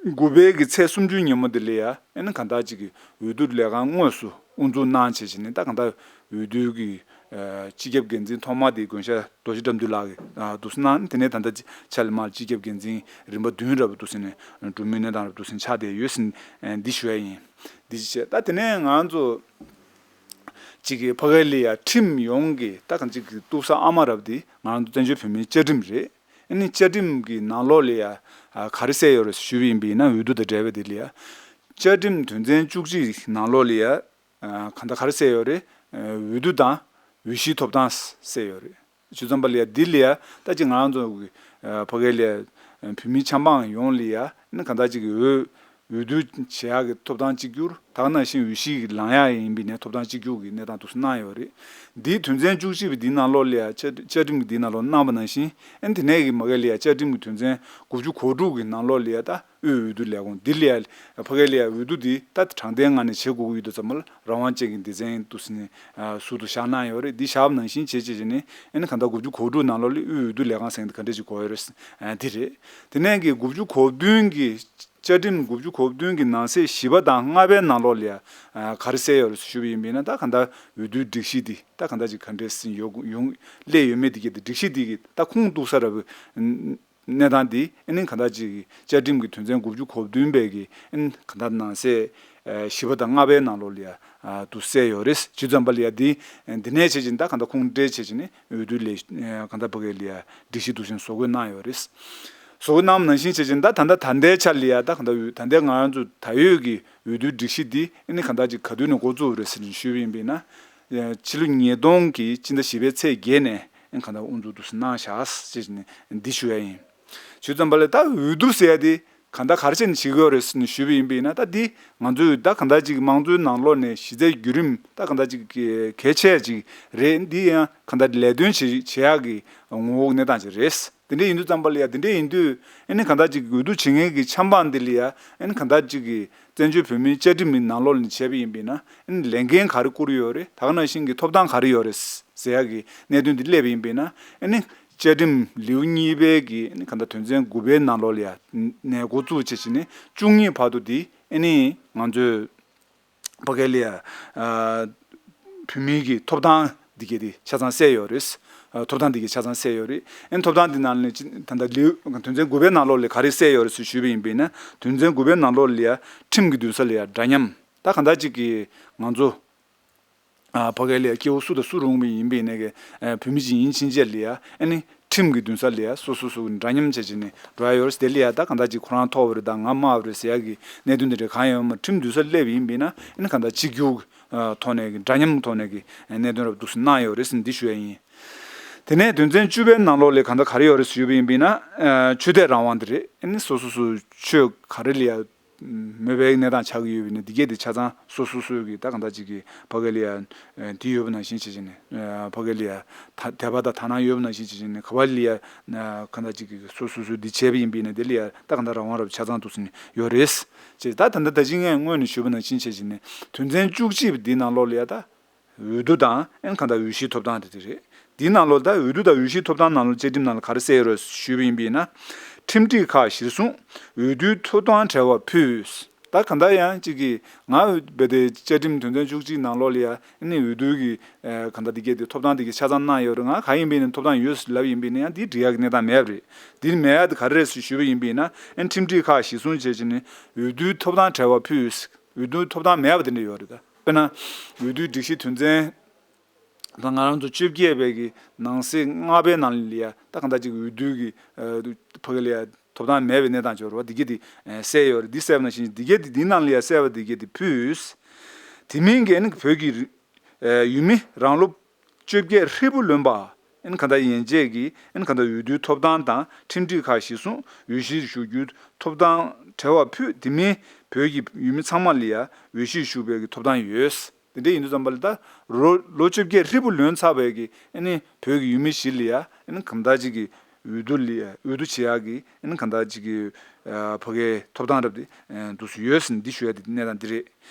དགུ་པའི་གི་ཚེས་སུམ་ཅུ་ཉིན་མོ་དེ་ལ་ཡ་ཨ་ནི་གང་ལྟར་ཅིག་གི་འོས་བསྡུ་ལས་ཁང་དངོས་སུ་དབུ་འཛུགས་གནང་བྱས་བྱས་ནས་ད་གང་ལྟར་འོས་བསྡུ་གི་སྤྱི་ཁྱབ་འགན་འཛིན་ཐོག་མ་དེ་དགོན་ཤག་རྡོ་རྗེ་བཀྲ་འདུས་ལགས་ཀྱིས་འདུག་སེ་གནང་། དེ་ནས་ད་ལྟ་ཕྱག་ལས་མར་སྤྱི་ཁྱབ་འགན་འཛིན་རིམ་པ་བདུན་འདྲ་པོ་འདུག་སེ་ནས་གྲོས་མོལ་གནས་སྟངས་འདྲ་པོ་འདུག་སེ་ཆགས་བསྡད་ཡོད་ཟེར་འདི་ཞུ་ཡ་ཡིན། འདི་བྱས་ད་དེ་ནས་ང་ཚོ་གཅིག་གི་ཕ་གི་ལ་ཡ་ཁྲིམས་ཡོངས་ཀྱི་ད་གང་ཅིག་གི་གཏུག་ས་ཨ་མ་རབ་འདི་ང་ཚོ་བཙན་བྱོལ་བོད་མིའི་བཅའ་ཁྲིམས་རེད། ཨ་ནི་བཅའ་ཁྲིམས་ཀྱི་ནང་ལོགས་ལ་ཡ་ག་རེ་གསལ་ཡོད་རེད་ཞུས་པ་ཡིན་པ་ཡིན་ན། འོས་བསྡུ་དང་འབྲེལ་བའི་དེ་ལ་ཡ་བཅའ་ཁྲིམས་དོན་ཚན་བཅུ་གཅིག་ནང་ལོགས་ལ་ཡ་གང་ལྟར་ག་རེ་གསལ་ཡོད་རེད། འོས་བསྡུ་དང་འོས་གཞིའི་ཐོབ་ཐང་གསལ་ཡོད་རེད། བྱས་ཙམ་པ་ལ་ཡ་འདི་ལ་ཡ་ད་ཅིག་ང་རང་ཚོ་གི་ཕ་གི་ལ་ཡ་བོད་མི་ཆབ་འབངས་ཡོངས་ལ་ཡ་ཨ་ནི་གང་ལྟར་ཅིག་གི་འོས་འོས་བསྡུ་བྱེད་ཡག་གི་ཐོབ་ཐང་གཅིག་གྱུར། ད་ག་ནང་བཞིན་འོས་གཞི་གི་ལངས་ཡག་ཡིན་པའི་ནས་ཐོབ་ཐང་གཅིག་གྱུར་གྱི་གནས་སྟངས་འདུག་སེ་གནང་ཡོད་རེད། འདིའི་དོན་ཚན་བཅུ་གཅིག་པའི་འདིའི་ནང་ལོགས་ལ་ཡ་བཅའ་བཅའ་ཁྲིམས་ཀྱི་འདིའི་ནང་ལོགས་གནང་བ་ནང་བཞིན། ཨ་ནི་དེ་ནས་ཀྱི་མ་གི་ལ་ཡ་བཅའ་ཁྲིམས་ཀྱི་དོན་ཚན་དགུ་བཅུ་གོ་དྲུག་གི་ནང་ལོགས་ལ་ཡ་ད་དབུས་འོས་བསྡུ་ལས་ཁུངས་འདི་ལ་ཡ་ཕ་གི་ལ་ཡ་འོས་བསྡུ་འདི་ད་དྲང་བདེན་ངང་ནས་བྱེད་དགོས་ཀྱི་ཡོད་དུས་ཙམ་པ་ལ་རང་དབང་ཅན་གྱི་སྡེ་ཚན་འདུག་སེ་ནས་ཟུར་དུ་བཞག་གནང་ཡོད་རེད། འདི་བཞག་པ་ནང་བཞིན་བྱས་བྱས་བྱས་ནས་ཨ་ནི་གང་ལྟར་དགུ་བཅུ་གོ་དྲུག་ནང་ལོགས་ལ་དབུས་འོས་བསྡུ་ལས་ཁུངས་ཟེར་མཁན་དེ་ག་འདྲས་ཅིག་དགོས་ཡོད་རེད། འདི་རེད། དེ་ནས་ཀྱི་དགུ་བཅུ་གོ་བདུན་གྱི་བཅའ་ཁྲིམས་དགུ་བཅུ་གོ་བདུན་གྱི་ནང་གསེས་བཞི་པ་དང་ལྔ་པའི་ནང་ལོགས་ལ་ཡ་ག་རེ་གསལ་ཡོད་རེད་ཞུས་པ་ཡིན་པས་ན། ད་གང་ལྟར་འོས་བསྡུའི་སྒྲིག་གཞི་འདི་ད་གང་ལྟར་ཅིག་ག་འདྲས་ཟིན་ཡོད་ཡོང་སླེབས་ཡོད་མེད་འདི་གས་དེ་སྒྲིག་གཞི་འདི་གི་ད་ཁུངས་གཏུགས་ས་ར་བའི་གནས་སྟངས་འདི་ཨ་ནི་གང་ལྟར་ཅིག་བཅའ་ཁྲིམས་ཀྱི་དོན་ཚན་དགུ་བཅུ་གོ་བདུན་པའི་གི་ཨ་ནི་གང་ལྟར་ནང་གསེས་བཞི་པ་དང་ལྔ་པའི་ནང་ལོགས་ལ་ཡ་འདུག་གསལ་ཡོད་རེད། བྱས་ཙམ་པ་ལ་ཡ་འདི་འདི་ནས་བྱས་ཅིང་ད་གང་ལྟར་ཁུངས་འདྲེས་བྱས་ཅིང་ནི་འོས་བསྡུ་ལས་གང་ལྟར་ཕ་གི་ལ་ཡ་སྒྲིག་གཞི་འདུག་སེ་བཟོ་བཀོད་གནང་ཡོད་རེད། བཟོ་བཀོད་གནང་བ་ནང་བཞིན་བྱས་ཅིང་ད་ད་ལྟ་ད་ལྟའི་ཆ་ལ་ཡ་ད་གང་ལྟར་འོས་ད་ལྟའི་ང་རང་ཚོ་ད་ཡོད་ཀྱི་འོས་བསྡུའི་སྒྲིག་གཞི་འདི་ཨ་ནི་གང་ལྟར་ཅིག་ག་དུས་ནས་འགོ་བཙུགས་རེད་ཟེར་ནས་ཞུས་པ་ཡིན་པས་ན། ཕྱི་ལོ་ཉིས་སྟོང་གི་སྤྱི་ཟླ་བཞི་པའི་ཚེས་བརྒྱད་ནས་ཨ་ནི་གང་ལྟར་དབུ་འཛུགས་འདུག་སེ་གནང་བཞག་ཅེས་ནས་འདི་ཞུ་ཡ་ཡིན། བྱས་ཙམ་པ་ལ་ད་འོས་བསྡུ་ཟེར་ཡ་དེ་ གང་ལྟར་ག་རེ་བྱས་ནས་བྱེད་ཀྱི་ཡོད་རེད་ཟེར་ནས་ཞུས་པ་ཡིན་པ་ཡིན་ན། ད་འདི་ང་ཚོས་ད་གང་ལྟར་ཅིག་དམངས་གཙོའི་ནང་ལོགས་ནས་གཞི་རྩའི་བརྒྱུད་རིམ་ད་གང་ལྟར་ཅིག་གལ་ཆེ་ཅིག་རེད། འདི་ཡང་གང་ལྟར་ལས་དོན་བྱེད་བྱེད་ཡག་གི་ངོ་བོ་གནས་སྟངས་ཅིག་རེད། དེ་འདྲ་ཡིན་དུས་ཙམ་པ་ལ་ཡ། དེ་འདྲ་ཡིན་དུས་ཨ་ནི་གང་ལྟར་ཅིག་འོས་བསྡུ་བྱེད་མཁན་གྱི་ཆབ་འབངས་འདི་ལ་ཡ་ཨ་ནི་གང་ལྟར་ཅིག་གི་བཙན་བྱོལ་བོད་མིའི་བཅའ་ཁྲིམས་ཀྱི་ནང་ལོགས་ནས་བྱས་པ་ཡིན་པ་ཡིན་ན། ཨ་ནི་ལས་འགན་ག་རེ་བསྐུར་ཡོད་རེད། ད་ག་ནང་བཞིན་གྱི་ཐོབ་ཐང་ག་རེ་ཡོད་རེད་ཟེར་ཡག་གི་གནད་དོན་འདི་སླེབས་པ་ཡིན་པ་ཡིན་ན། ཨ་ནི་བཅའ་ཁྲིམས་ལེའུ་གཉིས་པའི་གི་ཨ་ནི་གང་ལྟར་དོན་ཚན་དགུ་པའི་ནང་ལོགས་ལ་ཡ་ནས་འགོ་བཙུགས་བྱས་བྱས་ནས་བཅུ་གཉིས་བར་དུ་འདི་ཨ་ནི་ང་ཚོས་ཕ་གི་ལ་ཡ་ཨ་བོད་མིའི་གི་ཐོབ་ཐང་འདི་གས་དེ་ཆ་ཚང་གསལ་ཡོད་རེད། ཨ་ཐོབ་ཐང་འདི་གས་ཆ་ཚང་གསལ་ཡོད་རེད། ཨ་ནི་ཐོབ་ཐང་འདི་ནང་ལ་ཅི་ད་ལྟ་ལེའུ་དོན་ཚན་དགུ་པའི་ནང་ལོགས་ལ་ག་རེ་གསལ་ཡོད་རེད་ཟེར་ཞུས་པ་ཡིན་པ་ཡིན་ན། དོན་ཚན་དགུ་པའི་ནང་ལོགས་ལ་ཡ་ཁྲིམས་ཀྱི་འདུན་ས་ལ་ཡ་འདྲ་མཉམ། ད་གང་ལྟར་ཅིག་གི་ང་ཚོ་ཨ་ཕ་གི་ལ་ཡ་སྐྱེ་བོ་སུ་དང་སུ་རུང་བ་ཡིན་པ་ཡིན་ནའི་གི་ཨ་བོད་མི་ཅིག་ཡིན་ཕྱིན་ཆད་ལ་ཡ་ཨ་ནི་ཁྲིམས་ཀྱི་འདུན་ས་ལ་ཡ་སོ་སོ་སོ་འདྲ་མཉམ་བྱས་བྱས་ནས་འགྲོ་ཡ་ཡོད་རེད། དེ་ལ་ཡ་ད་གང་ལྟར་ཅིག་ཁོ་རང་མཐོ་བ་རེད་དང་ང་དམའ་བ་རེད་ཟེར་ཡ་གི་གནད་དོན་དེ་འདྲ་གང་ཡང་ཡོད་མ། ཁྲིམས་འདུན་ས་སླེབས་ཡིན་པ་ཡིན་ན་ཨ་ནི་གང་ལྟར་གཅིག་གྱུར་ཨ་ཐོག་ནས་གི་འདྲ་མཉམ་ཐོག་ནས་གི་གནད་དོན་རབ་འདུག་སེ་གནང་ཡོད་རེད་ཟེར་འདི་ཞུ་ཡ་ཡིན། དེ་ནས་དོན་ཚན་བཅུ་པའི་ནང་ལོགས་ལ་གང་ལྟར་ག་རེ་ཡོད་རེད་ཞུས་པ་ཡིན་པ་ཡིན་ན། ཨ་ཆོས་དད་རང་དབང་དེ་རེད། ཨ་ནི་སོ་སོ་སོའི་ཆོས་ག་རེ་ལ་ཡ་མོས་པའི་གནས་སྟངས་ཆགས་ཀྱི་ཡོད་པ་ཡིན་ན་འདི་གས་དེ་ཆ་ཚང་སོ་སོ་སོའི་གི་ད་གང་ལྟར་ཅིག་གི་ཕ་གི་ལ་ཡ་ཨ་འདི་ཡོད་པ་ནང་བཞིན་བྱས་བྱས་ནས། ཨ་ཕ་གི་ལ་ཡ་ད་དད་པ་དང་དག་སྣང་ཡོད་པ་ནང་བཞིན་བྱས་བྱས་ནས་ག་བ་ལ་ཡ་ཨ་གང་ལྟར་ཅིག་གི་སོ་སོ་སོའི་འདི་བྱས་པ་ཡིན་པ་ཡིན་ན་དེ་ལ་ཡ་ད་གང་ལྟར་རང་དབང་རབ་ཆ་ཚང་འདུག་སེ་ཡོད་རེད། ཅེས་ད་ད་ལྟ་ད་ཅི་ངས་སྔོན་ནས་ཞུས་པ་ནང་བཞིན་བྱས་བྱས་ནས་དོན་ཚན་བཅུ་གཅིག་པ་འདིའི་ནང་ལོགས་ལ་ཡ་ད། འོས་བསྡུ་དང་ཨན་གང་ལྟར་འོས་གཞིའི་ཐོབ་ཐང་དེ་དེ་རེད། འདིའི་ནང་ལོགས་ད་འོས་བསྡུ་དང་འོས་གཞིའི་ཐོབ་ཐང་ནང་ལ་བཅའ་ཁྲིམས་ནང་ལ་ག་རེ་གསལ་ཡོད་རེད་ཞུས་པ་ཡིན་པ་ཡིན་ན། ཁྲིམས་སྒྲིག་ཁག་གཞིར་བཟུང་འོས་བསྡུའི་ཐོབ་ཐང་བྲལ་བ་ཕུད། ད་གང་ལྟར་ཡང་གཅིག་གིས་ང་འོས་བེ་དེ་བཅའ་ཁྲིམས་དོན་ཚན་བཅུ་གཅིག་ནང་ལོགས་ལ་ཡ་ཨ་ནི་འོས་བསྡུ་གི་ཨ་གང་ལྟར་འདི་གས་དེ་ཐོབ་ཐང་འདི་གས་ཆ་ཚང་གནང་ཡོད་རེད། ང་ག་ཡིན་པ་ཡིན་ན་ཐོབ་ཐང་ཡོད་ལབ་ཡིན་པ་ཡིན་ན་ཡང་འདི་འགྲིག་ཡག་གི་གནས་སྟངས་མེད་པ་རེད། འདི་མེད་ཡག་དེ་ག་རེ་རེད་ཞུས་པ་ཡིན་པ་ཡིན་ན། ཨ་ནི་ཁྲིམས་སྒྲིག་ཁག་གཞིར་བཟུང་བྱས་བྱས་ནས་འོས་བསྡུའི་ཐོབ་ཐང་བྲལ་བ་ཕུད། འོས་བསྡུའི་ཐོབ་ཐང་མེད་པ་དེ་འདྲ་ཡོད་རེད་ད། དཔེར་ན། འོས་བསྡུའི་སྒྲིག་གཞི་དོན་ཚན། ད་ང་རང་ཚོ་བཅོ་བརྒྱད་པའི་གི་ནང་གསེས་ལྔ་པའི་ནང་ལ་ཡ་ད་གང་ལྟར་ཅིག་འོས་བསྡུ་གི་ཨ་ཕ་གི་ལ་ཡ་ཐོབ་ཐང་མེད་པའི་གནས་སྟངས་ཅིག་ཡོད་རེད་བ། འདི་གས་འདི་ཨ་གསལ་ཡོད་རེད། འདི་གསལ་བ་ནང་བཞིན་འདི་གས་འདི་འདི་ནང་ལ་ཡ་གསལ་བ་འདི་གས་འདི་ཕུད། དེ་མིན་གྱི་ཨ་ནི་བོད་ཀྱི་རི་ཨ་ཡུལ་མི་རང་ལོ་བཅོ་བརྒྱད་ཧྲིལ་པོ་ལོན་པ། ཨན་གང་ལྟར་ཡན་ཆད་ཀྱི་ཨན་གང་ལྟར་འོས་བསྡུའི་ཐོབ་ཐང་དང་ཁྲིམས་སྒྲིག་ཁག་གཞིར་བཟུང་འོས་གཞིར་ཞུགས་རྒྱུའི་ཐོབ་ཐང་བྲལ་བ་ཕུད། དེ་མིན་བོད་ཀྱི་ཡུལ་མི་ཚང་མ་ལ་ཡ་འོས་གཞིར་ཞུགས་པའི་གི་ཐོབ་ཐང་ཡོད། དེ་འདྲ་ཡིན་དུས་ཙམ་པ་ལ་ད་ལོ་ལོ་བཅོ་བརྒྱད་ཧྲིལ་པོ་ལོན་ཚར་བའི་གི་ཨ་ནི་བོད་ཀྱི་ཡུལ་མི་ཞིག་ལ་ཡ་ཨ་ནི་གང་ལྟར་ཅིག་གི་འོས་བསྡུ་ལ་ཡ་འོས་བསྡུ་བྱེད་ཡག་གི་ཨ་ནི་གང་ལྟར་ཅིག་གི་ཨ་ཕ་གིའི་ཐོབ་ཐང་རབ་དེ་ཨ་འདུག་སེ་ཡོད་ཟེར་འདི་ཞུ་ཡ་དེ་གནས་སྟངས་འདི་རེད།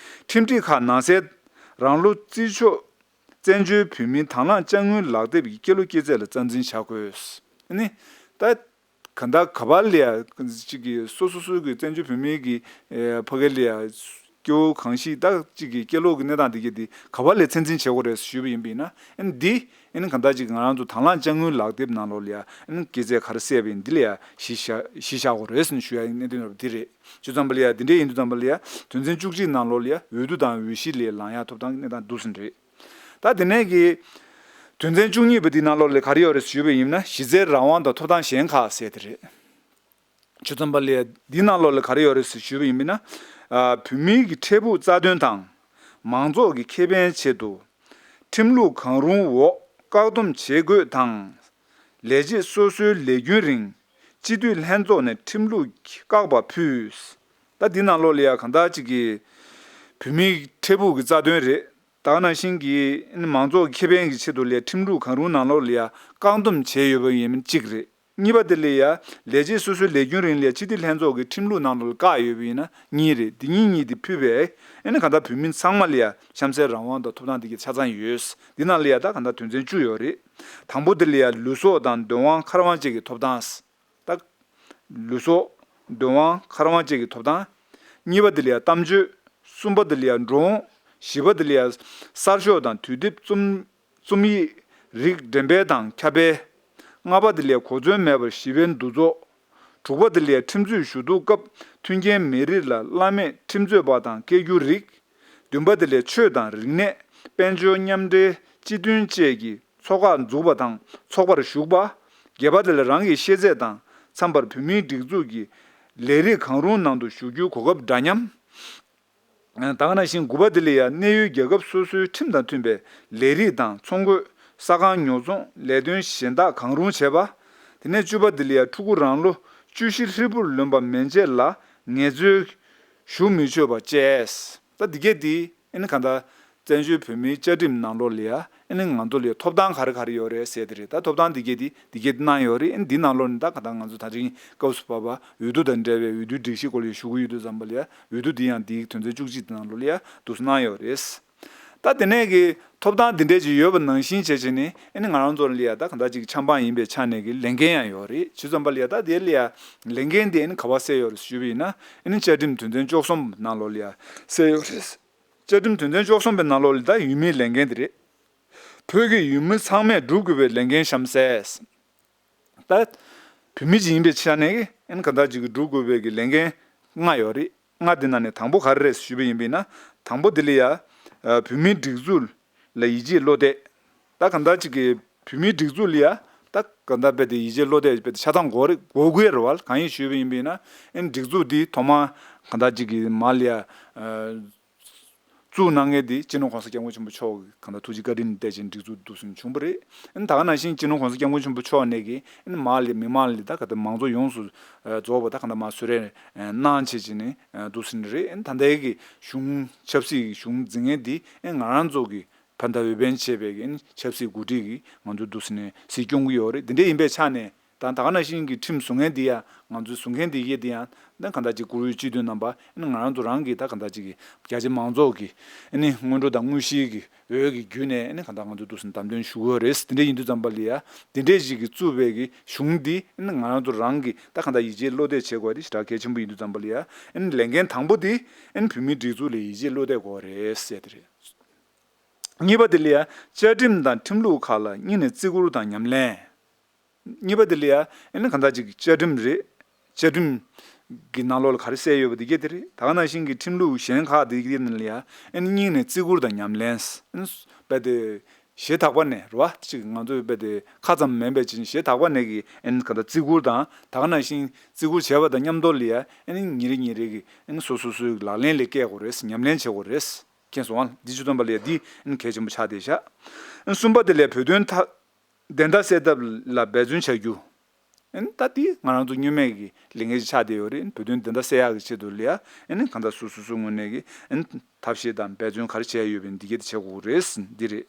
ཁྲིམས་སྒྲིག་ཁག་ནང་གསལ་རང་ལོ་བརྩི་ཆོག་བཙན་བྱོལ་བོད་མིའི་དང་བླངས་དཔྱ་དངུལ་ལག་དེབ་ཀྱི་སྐྱེས་ལོ་སྐྱེས་ཚེས་ལ་རྩ་འཛིན་བྱ་དགོས། ཨ་ནི། ད། གང་ལྟར་ག་པར་ལ་ཡ་གཅིག་གིས་སོ་སོ་སོའི་གི་བཙན་བྱོལ་བོད་མིའི་གི་ཨེ་ཕ་གི་ལ་ཡ་སྐྱེ་བོ་གང་ཞིག་ད་གཅིག་གིས་སྐྱེས་ལོ་གི་གནས་སྟངས་འདི་གས་འདི་ག་པར་ལ་ཚད་འཛིན་བྱེད་དགོས་རེད་ཞུས་པ་ཡིན་པ་ཡིན་ན། ཨ་ནི་འདི་ཨ་ནི་གང་ལྟར་ཅིག་ང་རང་ཚོ་དང་བླངས་དཔྱ་དངུལ་ལག་དེབ་ནང་ལོགས་ལ་ཡ་ཨ་ནི་སྐྱེས་ཚེས་ག་རེ་གསལ་བ་ཡིན་འདི་ལ་ཡ་གཞི་བཞག་གཞི་བཞག་དགོས་རེད་ཟེར་ནས་ཞུ་ཡ་ཡིན། གནད་དོན་རབ་འདི་རེད། བྱས་ཙམ་པ་ལ་ཡ་འདི་འདྲ་ཡིན་དུས་ཙམ་པ་ལ་ཡ་དོན་ཚན་བཅུ་གཅིག་ནང་ལོགས་ལ་ཡ་འོས་བསྡུ་དང་འོས་གཞི་ལ་ལངས་ཡ་ཐོབ་ཐང་གི་གནས་སྟངས་འདུག་ཟིན་རེད། ད་དེ་ནས་ཀྱི་དོན་ཚན་བཅུ་གཉིས་པ་འདི་ནང་ལོགས་ལ་ག་རེ་ཡོད་རེད་ཞུས་པ་ཡིན་ན། གཞི་རྩའི་རང་དབང་དང་ཐོབ་ཐང་གཞན་ཁག་ཟེར་དེ་རེད། བྱས་ཙམ་པ་ལ་ཡ་འདི་ནང་ལོགས་ལ་ག་རེ་ཡོད་རེད་ཞུས་པ་ཡིན་ན། ཨ་བོད་མིའི་གི་འཕྲལ་ཕུགས་རྩ་དོན་དང་། མང་ཚོགས་ཀྱི་ཁེ་ཕན་ཆེད་དུ། ཁྲིམས་ལུགས་གང་རུང་འོག་བཀག་སྡོམ་བྱེད་དགོས་དང་། ལས་བྱེད་སོ་སོའི་ལས་རྒྱུན་རིང་སྤྱི་འཐུས་ལྷན་ཚོགས་ནས་ཁྲིམས་ལུགས་བཀག་པ་ཕུད། ད་འདི་ནང་ལོགས་ལ་ཡ་གང་ལྟར་ཅིག་གིས་བོད་མིའི་འཕྲལ་ཕུགས་ཀྱི་རྩ་དོན་རེད། ད་ག་ནང་བཞིན་གྱི་མང་ཚོགས་ཀྱི་ཁེ་ཕན་གྱི་ཆེད་དུ་ལ་ཡ་ཁྲིམས་ལུགས་གང་རུང་ནང་ལོགས་ལ་ཡ་བཀག་སྡོམ་བྱས་ཡོད་པ་ཡིན་གཅིག་རེད། གཉིས་པ་དེ་ལ་ཡ་ལས་བྱེད་སོ་སོའི་ལས་རྒྱུན་རིང་ལ་ཡ་སྤྱི་འཐུས་ལྷན་ཚོགས་ཀྱི་ཁྲིམས་ལུགས་ནང་ལོགས་ལ་བཀག་ཡོད་པ་ཡིན་ན་གཉིས་རེད། འདི་གཉིས་གཉིས་དེ་ཕུད་པས་ཨ་ནི་གང་ལྟར་བོད་མི་ཚང་མ་ལ་ཡ་གཤམ་གསལ་རང་དབང་དང་ཐོབ་ཐང་དེ་གའི་ཆ་ཚང་ཡོད། འདི་ནང་ལ་ཡ་ད་གང་ལྟར་དོན་ཚན་བཅུ་ཡོད་རེད། དང་པོ་དེ་ལ་ཡ་ལུས་སྲོག་དང་འདོད་དབང་ཁ་རང་བཅས་ཀྱི་ཐོབ་ཐང་། ད། ལུས་སྲོག་འདོད་དབང་ཁ་རང་བཅས་ཀྱི་ཐོབ་ཐང་། གཉིས་པ་དེ་ལ་ཡ་གཏམ་བརྗོད། གསུམ་པ་དེ་ལ་ཡ་འགྲོ་འོང་། བཞི་པ་དེ་ལ་ཡ་གསར་ཤོག་དང་དུས་དེབ་རྩོམ་རྩོམ་ཡིག་རིགས་འགྲེམས་སྤེལ་དང་ཁྱབ་སྤེལ། ལྔ་པ་དེ་ལ་ཡ་གོ་མཚོན་མེད་པར་ཞི་བའི་འདུ་ཚོགས། དྲུག་པ་དེ་ལ་ཡ་ཁྲིམས་རྩོད་ཞུ་གཏུག་སྐབས་མཐུན་རྐྱེན་མེད་རིགས་ལ་བླ་མེད་ཁྲིམས་རྩོད་པ་དང་སྐད་སྒྱུར་རིགས། བདུན་པ་དེ་ལ་ཡ་ཆོས་དང་རིག་གནས། དཔལ་འབྱོར་མཉམ་འབྲེལ་སྤྱི་མཐུན་བཅས་ཀྱི་ཚོགས་ཁག་འཛུགས་པ་དང་ཚོགས་པར་ཞུགས་པ། བརྒྱད་པ་དེ་ལ་རང་གི་ཤེས་ཚད་དང་འཚམ་པར་བོད་མིའི་སྒྲིག་འཛུགས་ཀྱི་ལས་རིགས་གང་རུང་ནང་དུ་ཞུགས་རྒྱུའི་གོ་སྐབས་འདྲ་མཉམ། ད་ག་ནང་བཞིན་དགུ་པ་དེ་ལ་ཡང་གནས་ཡུལ་རྒྱལ་ཁབ་སོ་སོའི་ཁྲིམས་དང་མཐུན་པའི་ལས་རིགས་དང་ཚོང་དགོས། ས་ཁང་ཉོ་ཚོང་ལས་དོན་གཞན་དག་གང་རུང་བྱེད་པ། དེ་ནས་བཅུ་པ་དེ་ལ་ཡང་ཕྲུ་གུ་རང་ལོ་བཅུ་བཞི་ཧྲིལ་པོར་ལོན་པ་མན་ཆད་ལ་ ངལ་རྩོལ་ཞུ་མི་ཆོག་པ་བཅས། ད་འདི་གས་འདི་ཨ་ནི་གང་ལྟར་བཙན་བྱོལ་བོད་མིའི་བཅའ་ཁྲིམས་ནང་ལོགས་ལ་ཡ་ཨ་ནི་ང་ཚོ་ལ་ཐོབ་ཐང་ག་རེ་ག་རེ་ཡོད་རེད་ཟེར་དེ་རེད། ད་ཐོབ་ཐང་འདི་གས་འདི་འདི་གས་འདི་གནང་ཡོད་རེད། ཨ་ནི་འདི་ནང་ལོགས་ནས་ད་གང་ལྟར་ང་ཚོ་ད་རིང་སྐབས་སུ་བབས་པ་འོས་བསྡུ་དང་འབྲེལ་བའི་འོས་བསྡུའི་སྒྲིག་གཞི་སྐོར་ལ་ཞུ་གི་ཡོད་དུས་ཙམ་པ་ལ་ཡ་འོས་བསྡུ་འདི་ཡང་འདིའི་དོན་ཚན་བཅུ་གཅིག་འདི་ནང་ལོགས་ལ་ཡ་འདུག་སེ་གནང་ཡོད་རེད། ད་དེ་ནས་ཀྱི་ཐོབ་ཐང་འདི་འདྲས་ཅིག་ཡོད་པ་ནང་བཞིན་བྱས་བྱས་ནས་ཨ་ནི་ང་རང་ཚོ་ལ་ཡ་ད་གང་ལྟར་ཅིག་ཆབ་འབངས་ཡིན་པའི་ཆ་ནས་ཀྱི་ལས་འགན་ཡང་ཡོད་རེད། བྱས་ཙམ་པ་ལ་ཡ་ད་དེ་ལ་ཡ་ལས་འགན་དེ་ཨ་ནི་ག་པར་གསལ་ཡོད་རེད་ཞུས་པ་ཡིན་ན་ཨ་ནི་བཅའ་ཁྲིམས་དོན་ཚན་བཅུ་གསུམ་ནང་ལོགས་ལ་ཡ་གསལ་ཡོད་རེད། བཅའ་ཁྲིམས་དོན་ཚན་བཅུ་གསུམ་པའི་ནང་ལོགས་ལ་ད་ཡུལ་མིའི་ལས་འགན་དེ་རེད། བོད་ཀྱི་ཡུལ་མི་ཚང་མས་སྒྲུབ་དགོས་པའི་ལས་འགན་གཤམ་གསལ། ད་བོད་མི་ཅིག་ཡིན་པའི་ཆ་ནས་ཨ་ནི་གང་ལྟར་ཅིག་གི་སྒྲུབ་དགོས་པའི་གི་ལས་འགན་ལྔ་ཡོད་རེད། ལྔ་དེ་ནང་ནས་དང་པོ་ག་རེ་རེད་ཞུས་པ་ཡིན་པས་ན། དང་པོ་དེ་ལ་ཡ་ཨ་བོད་མིའི་སྒྲིག་འཛུགས་ལ་ཡིད་ཆེས་བློ་གཏད། ད་གང་ལྟར་ཅིག་གི་བོད་མིའི་སྒྲིག་འཛུགས་ལ་ཡ་ད་གང་ལྟར་རྦད་དེ་ཡིད་ཆེས་བློ་གཏད་རྦད་དེ་ཆ་ཚང་དགོས་རེད། དགོས་དགོས་རེད་བ། གང་ཡིན་ཞུས་པ་ཡིན་པས་ན་ཨ་ནི་སྒྲིག་འཛུགས་འདི་ཐོག་མར་གང་ལྟར་ཅིག་གི་མར་ལ་ཡ་ཨ་བཙུགས་གནང་མཁན་དེ་སྤྱི་ནོར་༸གོང་ས་༸སྐྱབས་མགོན་ཆེན་པོ་མཆོག་གིས་གང་ལྟར་ཐུགས་རྗེ་བཀའ་དྲིན་བརྟེན་བྱས་སྒྲིག་འཛུགས་འདུག་སེ་བྱུང་བ་རེད། ཨ་ནི་ད་ག་ནང་བཞིན་སྤྱི་ནོར་༸གོང་ས་༸སྐྱབས་མགོན་ཆེན་པོ་མཆོག་ནས་ཀྱི་ཨ་ནི་མར་ལ་མི་མང་ལ་ད་ག་ད་མང་གཙོ་ཡོངས་སུ་རྫོགས་པ་ད་ག་ད་མར་གསོལ་རས་གནང་བྱས་བྱས་ནས་འདུག་སེ་ནི་རེད། ཨ་ནི་ད་ལྟའི་གི་གཞུང་ཆབ་སྲིད་ཀྱི་གཞུང་འཛིན་མཁན་འདི་ཨ་ནི་ང་རང་ཚོ་གི་ཕན་བདེ་འོས་འཕེན་བྱས་པའི་གི་ཨ་ནི་ཆབ་སྲིད་འགོ་ཁྲིད་ཀྱིས་ང་ཚོ་འདུག་སེ་ནས་སྲིད་སྐྱོང་གི་ཡོད་རེད། འདི་འདྲ་ཡིན་པའི་ཆ་ནས། ད་ད་ག་ནང་བཞིན་གྱི་ཁྲིམས་བཟོ་མཁན་འདི་ཡང་ང་ཚོའི་བཟོ་མཁན་འདི་གས་འདི་ཡང་ད་གང་ལྟར་ཅིག་བཀུར་འོས་སྤྱི་འཐུས་རྣམ་པ་ཨ་ནི་ང་རང་ཚོ་རང་གི་ད་གང་ལྟར་ཅིག་གི་རྒྱ་ཆེ་མང་ཚོགས་ཀྱི་ཨ་ནི་སྔོན་འགྲོ་དང་དངོས་གཞིའི་གི་འོས་ཀྱི་བརྒྱུད་ནས་ཨ་ནི་གང་ལྟར་ང་ཚོ་འདུག་སེ་བདམས་ཐོན་ཞུ་གི་ཡོད་རེད། དེ་འདྲ་ཡིན་དུས་ཙམ་པ་ལ་ཡ་དེ་འདྲས་ཅིག་གི་བཙུགས་པའི་གི་གཞུང་འདི་ཨ་ནི་ང་རང་ཚོ་རང་གི་ད་གང་ལྟར་ཡིད་ཆེས་བློ་གཏད་བྱེད་དགོས་དེ་ཞེ་དྲག་གལ་ཆེན་པོ་ཡིན་དུས་ཙམ་པ་ལ་ཡ་ཨ་ནི་ལས་འགན་དང་པོ་འདི་ཨ་ནི་བོད་མིའི་སྒྲིག་འཛུགས་ལ་ཡིད་ཆེས་བློ་གཏད་དགོས་རེད་ཟེར་དེ་རེད། གཉིས་པ་དེ་ལ་ཡ་བཅའ་ཁྲིམས་དང་ཁྲིམས་ལུགས་ཁག་ལ་སྙིང་ནས་བརྩི་བཀུར་དང་ཉམས་ལེན། གཉིས་པ་དེ་ལ་ཡ་ཨ་ནི་གང་ལྟར་ཅིག་བཅའ་ཁྲིམས་རེད། བཅའ་ཁྲིམས་ཀྱི་ནང་ལོགས་ལ་ག་རེ་གསལ་ཡོད་པ་དེ་གས་དེ་རེད། ད་ག་ནང་བཞིན་གྱི་ཁྲིམས་ལུགས་གཞན་ཁག་དེ་གས་ནང་ལ་ཡ་ཨ་ནི་སྙིང་ནས་བརྩི་བཀུར་དང་ཉམས་ལེན། ཨ་ནི་རྦད་དེ་ཞེ་དྲག་པ་ནས་རེད་བ། ཅིག་ང་ཚོས་རྦད་དེ་ཁ་ཙམ་མིན་པའི་ཅིག་ཞེ་དྲག་པ་ནས་ཀྱི་ཨ་ནི་གང་ལྟར་བརྩི་བཀུར་དང་ད་ག་ནང་བཞིན་བརྩི་བཀུར་བྱས་པ་དང་མཉམ་དུ་ལ་ཡ་ཨ་ནི་ཉིན་རེ་ཉིན་རེ་གི་ཨ་ནི་སོ་སོ་སོའི་ལག་ལེན་ལ་བཀལ་དགོས་རེད། ཉམས་ལེན་བྱེད་དགོས་རེད། མཁྱེན་སོང་ཨ། འདི་བྱས་ཙམ་པ་ལ་ཡ་འདི་ཨ་ནི་གལ་ཆེན་པོ་ཆགས་བསྡད་ཤག་གསུམ་པ་དེ་ལ་བོད་དོན་ཐ་བདེན་མཐའ་གསལ་ཐབས་ལ་འབད་བརྩོན་བྱ་རྒྱུ། ཨ་ནི་ད་འདི་ང་རང་ཚོ་སྔོན་མའི་གི་ལས་འགན་ཅིག་ཆགས་བསྡད་ཡོད་རེད། བོད་དོན་བདེན་མཐའ་གསལ་ཡག་གི་ཆེད་དུ་ལ་ཡ་ཨ་ནི་གང་ལྟར་སོ་སོ་སོའི་ངོས་ནས་ཀྱི་ཨ་ནི་ཐབས་ཤེས་དང་འབད་བརྩོན་ག་རེ་བྱས་ཡོད་པ་ཡིན་འདི་གས་དེ་བྱེད་དགོས་རེད། འདི་རེད།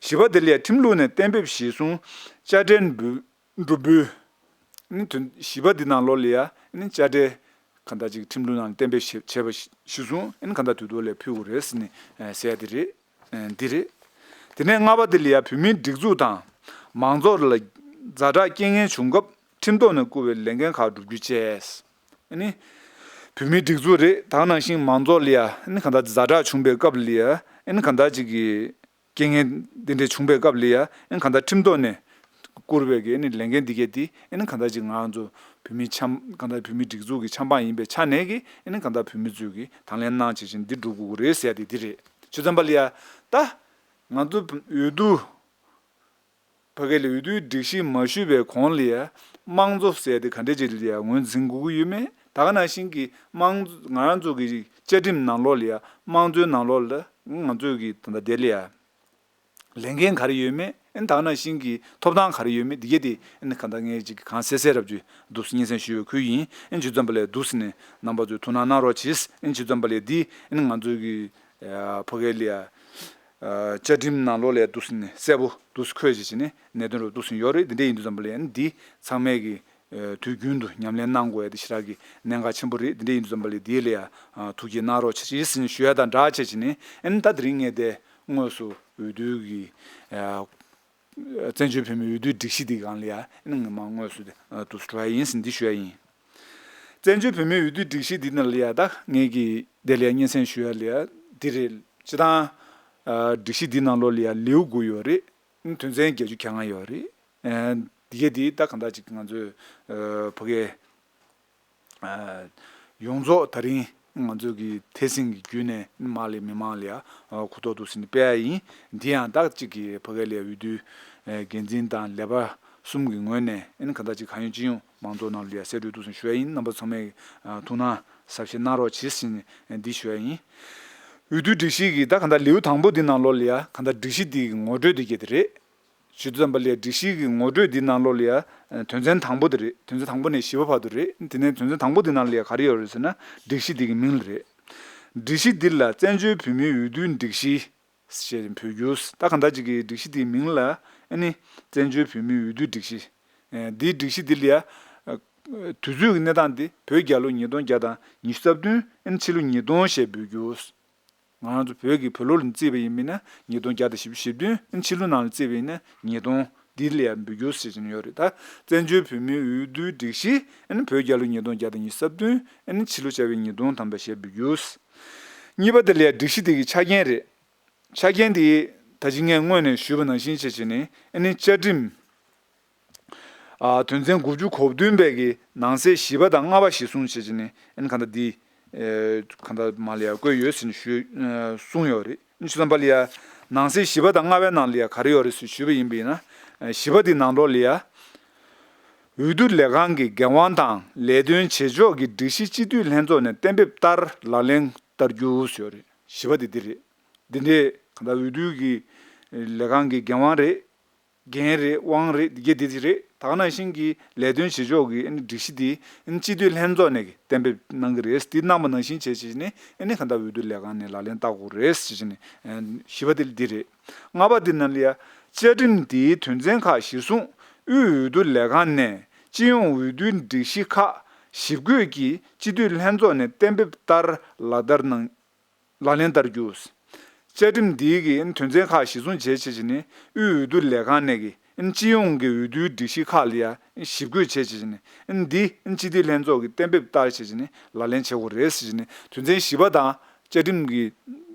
བཞི་པ་དེ་ལ་ཡ་ཁྲིམས་ལུགས་ནས་གཏན་འབེབས་གཞིར་བཟུང་དཔྱ་ཁྲལ་འབུལ། འགྲུབ་འབུལ། ཨ་ནི་དོན་བཞི་པ་འདི་ནང་ལོགས་ལ་ཡ་ཨ་ནི་དཔྱ་ཁྲལ་གང་ལྟར་ཅིག་ཁྲིམས་ལུགས་ནང་གཏན་འབེབས་བྱས་བྱས་པ་གཞིར་བཟུང་ཨ་ནི་གང་ལྟར་དུས་ཐོག་ལ་ཕུལ་དགོས་རེད་ཟེར་ནས་ཨ་ཟེར་ཡ་དེ་རེད། ཨ་འདི་རེད། དེ་ནས་ལྔ་པ་འདི་ལ་ཡ་བོད་མིའི་སྒྲིག་འཛུགས་དང་མང་ཚོགས་ལ་ཛ་དྲག་རྐྱེན་ངན་བྱུང་སྐབས་ཁྲིམས་ཐོག་ནས་བསྐུར་བའི་ལས་འགན་ཁག་བསྒྲུབ་རྒྱུ་བཅས། ཨ་ནི་བོད་མིའི་སྒྲིག་འཛུགས་རེད། ད་ག་ནང་བཞིན་མང་ཚོགས་ལ་ཡ་ཨ་ནི་གང་ལྟར་ཛ་དྲག་བྱུང་བའི་སྐབས་ལ་ཡ་ཨ་ནི་གང་ལྟར་ཅིག་གི་རྐྱེན་ངན་འདི་འདྲ་བྱུང་བའི་སྐབས་ལ་ཡ་ཨ་ནི་གང་ལྟར་ཁྲིམས་ཐོག་ནས་བསྐུར་བའི་གི་ཨ་ནི་ལས་འགན་འདི་གས་འདི་ཨ་ནི་གང་ལྟར་ཅིག་ང་རང་ཚོ་བོད་མི་ཆམ་གང་ལྟར་བོད་མི་སྒྲིག་འཛུགས་ཀྱི་ཆབ་འབངས་ཡིན་པའི་ཆ་ནས་ཀྱི་ཨ་ནི་གང་ལྟར་བོད་མི་ཚོས་ཀྱི་དང་ལེན་གནང་བྱེད་བཞིན་འདི་སྒྲུབ་དགོས་ཀྱི་རེད་ཟེར་ཡ་དེ་འདི་རེད། བྱས་ཙམ་པ་ལ་ཡ་ད་ང་ཚོ་འོས་བསྡུ་ཕ་གི་ལ་འོས་བསྡུའི་སྒྲིག་གཞི་མ་ཞུས་པའི་གོང་ལ་ཡ་དམངས་གཙོ་ཟེར་ཡ་དེ་ག་འདྲ་ཅིག་ལ་ཡ་ངོས་འཛིན་དགོས་ཀྱི་ཡོད་མེད། ད་ག་ནང་བཞིན་གྱི་དམངས་ང་རང་ཚོ་གི་བཅའ་ཁྲིམས་ནང་ལོགས་ལ་ཡ་དམངས་གཙོའི་ནང་ལོགས་ལ་ང་ཚོས་ཀྱི་ད་ལྟ་དེ་ལ་ཡ་ལས་འགན་ག་རེ་ཡོད་མེད། ཨ་ནི་ད་ག་ནང་བཞིན་གྱི་ཐོབ་ཐང་ག་རེ་ཡོད་མེད་འདི་གས་དེ་ཨ་ནི་གང་ལྟར་ངས་ཅིག་གང་གསལ་གསལ་རབ་ཅིག་འདུག་སྙན་སེང་ཞུ་བའི་ཁུལ་ཡིན། ཨ་ནི་བྱས་ཙམ་པ་ལ་འདུག་སེ་ནས་རྣམ་པ་ཚོས་ཐུགས་སྣང་གནང་རོགས་གྱིས། ཨ་ནི་བྱས་ཙམ་པ་ལ་འདི་ཨ་ནི་ང་ཚོའི་གི་ཕ་གི་ལ་ཡ་བཅའ་ཁྲིམས་ནང་ལོགས་ལ་ཡ་འདུག་སེ་ནས་གསལ་པོ་འདུག་སེ་འཁོད་བྱས་བྱས་ནས་གནད་དོན་རུ་འདུག་སེ་ཡོད་རེད། འདི་འདྲ་ཡིན་དུས་ཙམ་པ་ལ་ཡ་ཨ་ནི་འདི་ཚང་མས་གི་དུས་རྒྱུན་དུ་ཉམས་ལེན་གནང་དགོས་ཡ་དེ་ཞེ་དྲག་གི་གནད་འགག་ཆེན་པོ་རེད། འདི་འདྲ་ཡིན་དུས་ཙམ་པ་ལ་འདི་ལ་ཡ་ཐུགས་རྗེ་གནང་རོགས་བྱེད་ཅེས་ཞུ་ཡ་དང་སྦྲགས་བྱས་བྱས་ནས་ཨ་ནི་ད་དེ་རིང་ངས་དེ་དངོས་སུ་འོས་བསྡུ་གི་བཙན་བྱོལ་བོད་མིའི་འོས་བསྡུའི་སྒྲིག་གཞི་འདི་སྒང་ལ་ཡ་ཨ་ནི་ངས་མར་དངོས་སུ་དེ་འདུག་སེ་འགྲོ་ཡ་ཡིན་ཟེར་འདི་ཞུ་ཡ་ཡིན། བཙན་བྱོལ་བོད་མིའི་འོས་བསྡུའི་སྒྲིག་གཞི་འདི་ནང་ལ་ཡ་ད་ངས་ཀྱི་དེ་ལ་ཡ་སྙན་སེང་ཞུ་ཡ་ལ་ཡ་འདི་རེད། སྤྱིར་བཏང་སྒྲིག་གཞི་འདི་ནང་ལོགས་ལ་ཡ་ལེའུ་དགུ་ཡོད་རེད། དོན་ཚན་བརྒྱད་ཅུ་གྱ་ལྔ་ཡོད་རེད། འདི་གས་འདི་ད་གང་ལྟར་ཅིག་ང་ཚོས་ཕ་གི་ཡོངས་རྫོགས་ད་རིང་ང་ཚོ་གི་ཐད་སྲིང་གི་བརྒྱུད་ནས་མར་ལ་མི་མང་ལ་ཡ་གོ་རྟོགས་འདུག་སེ་ནས་སྤེལ་ཡ་ཡིན། འདི་ཡང་ད་ཅིག་གི་ཕ་གི་ལ་ཡ་འོས་བསྡུའི་འགན་འཛིན་དང་ལས་པ་གསུམ་གྱི་ངོས་ནས་ཨ་ནི་གང་ལྟར་ཅིག་གང་ཡོད་ཅི་ཡོང་མང་ཚོགས་ནང་ལ་ཡ་གསལ་སྟོན་འདུག་སེ་ཞུ་ཡ་ཡིན། རྣམ་པ་ཚང་མས་ཐུགས་སྣང་གཟབ་བཞེས་གནང་རོགས་གྱིས་ཟེར་ནས་འདི་ཞུ་ཡ་ཡིན། འོས་བསྡུའི་སྒྲིག་གཞི་གི་ད་གང་ལྟར་ལེའུ་དང་པོ་འདི་ནང་ལོགས་ལ་ཡ་གང་ལྟར་སྒྲིག་གཞི་འདི་གི་ངོ་སྤྲོད་འདི་གས་དེ་རེད། ཞུ་དུས་ཙམ་པ་ལ་ཡ་སྒྲིག་གཞི་གི་ངོ་སྤྲོད་འདི་ནང་ལོགས་ལ་ཡ་དོན་ཚན་དང་པོ་དེ་རེད། དོན་ཚན་དང་པོ་ནས་བཞི་པ་བར་དུ་རེད། དེ་ནས་དོན་ཚན་དང་པོ་འདི་ནང་ལ་ཡ་ག་རེ་ཡོད་རེད་ཟེར་ན། སྒྲིག་གཞི་འདི་གི་མིང་ལ་རེད། སྒྲིག་གཞི་འདི་ལ་བཙན་བྱོལ་བོད་མིའི་འོས་བསྡུའི་སྒྲིག་གཞི་ཞེས་འབོད་རྒྱུ། ད་གང་ལྟར་ཅིག་གི་སྒྲིག་གཞི་འདིའི་མིང་ལ་ཨ་ནི་བཙན་བྱོལ་བོད་མིའི་འོས་བསྡུའི་སྒྲིག་གཞི། ཨེ། འདིའི་སྒྲིག་གཞི་འདི་ལ་ཡ། ཨ། དུས་ཚོད་ཀྱི་གནས་སྟངས་འདི་བོད་རྒྱལ་ལོ་ཉིས་སྟོང་བརྒྱ་དང་ཉི་ཤུ་རྩ་བདུན། ཨ་ནི་ཕྱི་ལོ་ཉིས་སྟོང་ཞེས་འབོད་རྒྱུ། ང་རང་ཚོ་བོད་ཀྱི་བོད་ལོ་ལ་བརྩིས་པ་ཡིན་ན་ཉིས་སྟོང་བརྒྱ་དང་བཞི་བཅུ་ཞེ་བདུན། ཨ་ནི་ཕྱི་ལོ་ནང་ལ་བརྩིས་པ་ཡིན་ན་ཉིས་སྟོང་འདི་ལ་ཡ་འབོད་རྒྱུ་ཞེས་བྱས་ནས་ཡོད་རེད། ད་བཙན་བྱོལ་བོད་མིའི་འོས་བསྡུའི་སྒྲིག་གཞི། ཨ་ནི་བོད་རྒྱལ་ལོ་ཉིས་སྟོང་བརྒྱ་དང་ཉི་ཤུ་རྩ་བདུན། ཨ་ནི་ཕྱི་ལོ་བྱ་བའི་ཉིས་སྟོང་ཐམ་པ་ཞེས་འབོད་རྒྱུ། གཉིས་པ་དེ་ལ་ཡ་སྒྲིག་གཞི་དེ་གི་ཆ་རྐྱེན་རེད། ཆ་རྐྱེན་དེ་ད་ཅི་ངས་སྔོན་ནས་ཞུས་པ་ནང་བཞིན་བྱས་བྱས་ནས། ཨ་ནི་བཅའ་ཁྲིམས། ཨ། དོན་ཚན་དགུ་བཅུ་གོ་བདུན་པའི་གི་ནང་གསེས་བཞི་པ་དང་ལྔ་པ་གཞིར་བཟུང་བྱས་བྱས་ནས། ཨ་ནི་གང་ལྟར་འདི། ཨེ། གང་ལྟར་མ་ལ་ཡ་བཀོད་ཡོད་ཟེར་ནས་ཞུས། ཨ། གསུངས་ཡོད་རེད། ཨ་ནི་ཞུ་ཙམ་པ་ལ་ཡ་ནང་གསེས་བཞི་པ་དང་ལྔ་པའི་ནང་ལ་ཡ་ག་རེ་ཡོད་རེད་ཟེར་ཞུས་པ་ཡིན་པ་ཡིན་ན། ཨ། བཞི་པ་དེ་ནང་ལོགས་ལ་ཡ། འོས་བསྡུ་ལས་ཁང་གི་འགན་དབང་དང་ལས་དོན་བྱེད་ཕྱོགས་ཀྱི་སྒྲིག་གཞི་སྤྱི་འཐུས་ལྷན་ཚོགས་ནས་གཏན་འབེབས་ལྟར་ལག་ལེན་བསྟར་རྒྱུ་ཞེས་ཡོད་རེད། བཞི་པ་དེ་འདི་རེད། འདི་འདྲའི་གང་ལྟར་འོས་བསྡུ་གི་ལས་ཁང་གི་འགན་དབང་རེད། འགན་རེད། དབང་རེད། འདི་ག་འདི་རེད། ད་ག་ནང་བཞིན་གྱི་ལས་དོན་བྱེད་ཕྱོགས་ཀྱི་སྒྲིག་གཞི་འདི་སྤྱི་འཐུས་ལྷན་ཚོགས་ནས་གཏན་འབེབས་གནང་གི་རེད། འདི་གནང་པ་ནང་བཞིན་བྱས་བྱས་ནས། ཨ་ནི་གང་ལྟར་འོས་བསྡུ་ལས་ཁང་ནས་ལག་ལེན་བསྟར་དགོས་རེད་ཟེར་བྱས་ནས། བཞི་པ་དེ་འདི་རེད། ལྔ་པ་འདི་ནང་ལ་ཡ། བཅའ་ཁྲིམས་འདིའི་དོན་ཚན་ཁག་གཞིར་བཟུང་དབུས་འོས་བསྡུ་ལས་ཁང་ནས་སྤྱི་ཡོངས་འོས་བསྡུའི་སྒྲིག་གཞི་ཁག་ཞིབ་འགོད་ཀྱིས་སྤྱི་འཐུས་ལྷན་ཚོགས་ནས་གཏན་འབེབས་ལྟར་ལག་བསྟར་གནང་། ལག་ལེན་བསྟར་རྒྱུ། བཅའ་ཁྲིམས་འདིའི་གི་དོན་ཚན་ཁག་གཞིར་བཟུང་བྱས་བྱས་བྱས་ནས། དབུས་འོས་བསྡུ་ལས་ཁང་ནས་གི་སྤྱི་ཡོངས་ཀྱི་འོས་བསྡུའི་སྒྲིག་གཞི་ཁག་ལ་ཡ་ཞིབ་འགོད་བྱས་བྱས་བྱས་ནས། འདི་སྤྱི་འཐུས་ལྷན་ཚོགས་ཀྱིས་གཏན་འབེབས་ལྟར་བྱས་བྱས་ནས་ལག་ལེན་བྱེད་དགོས་རེད་ཟེར་བྱས་ནས། དོན་ཚན་བཞི་པ་དང་བཅའ་ཁྲིམས་ཀྱི།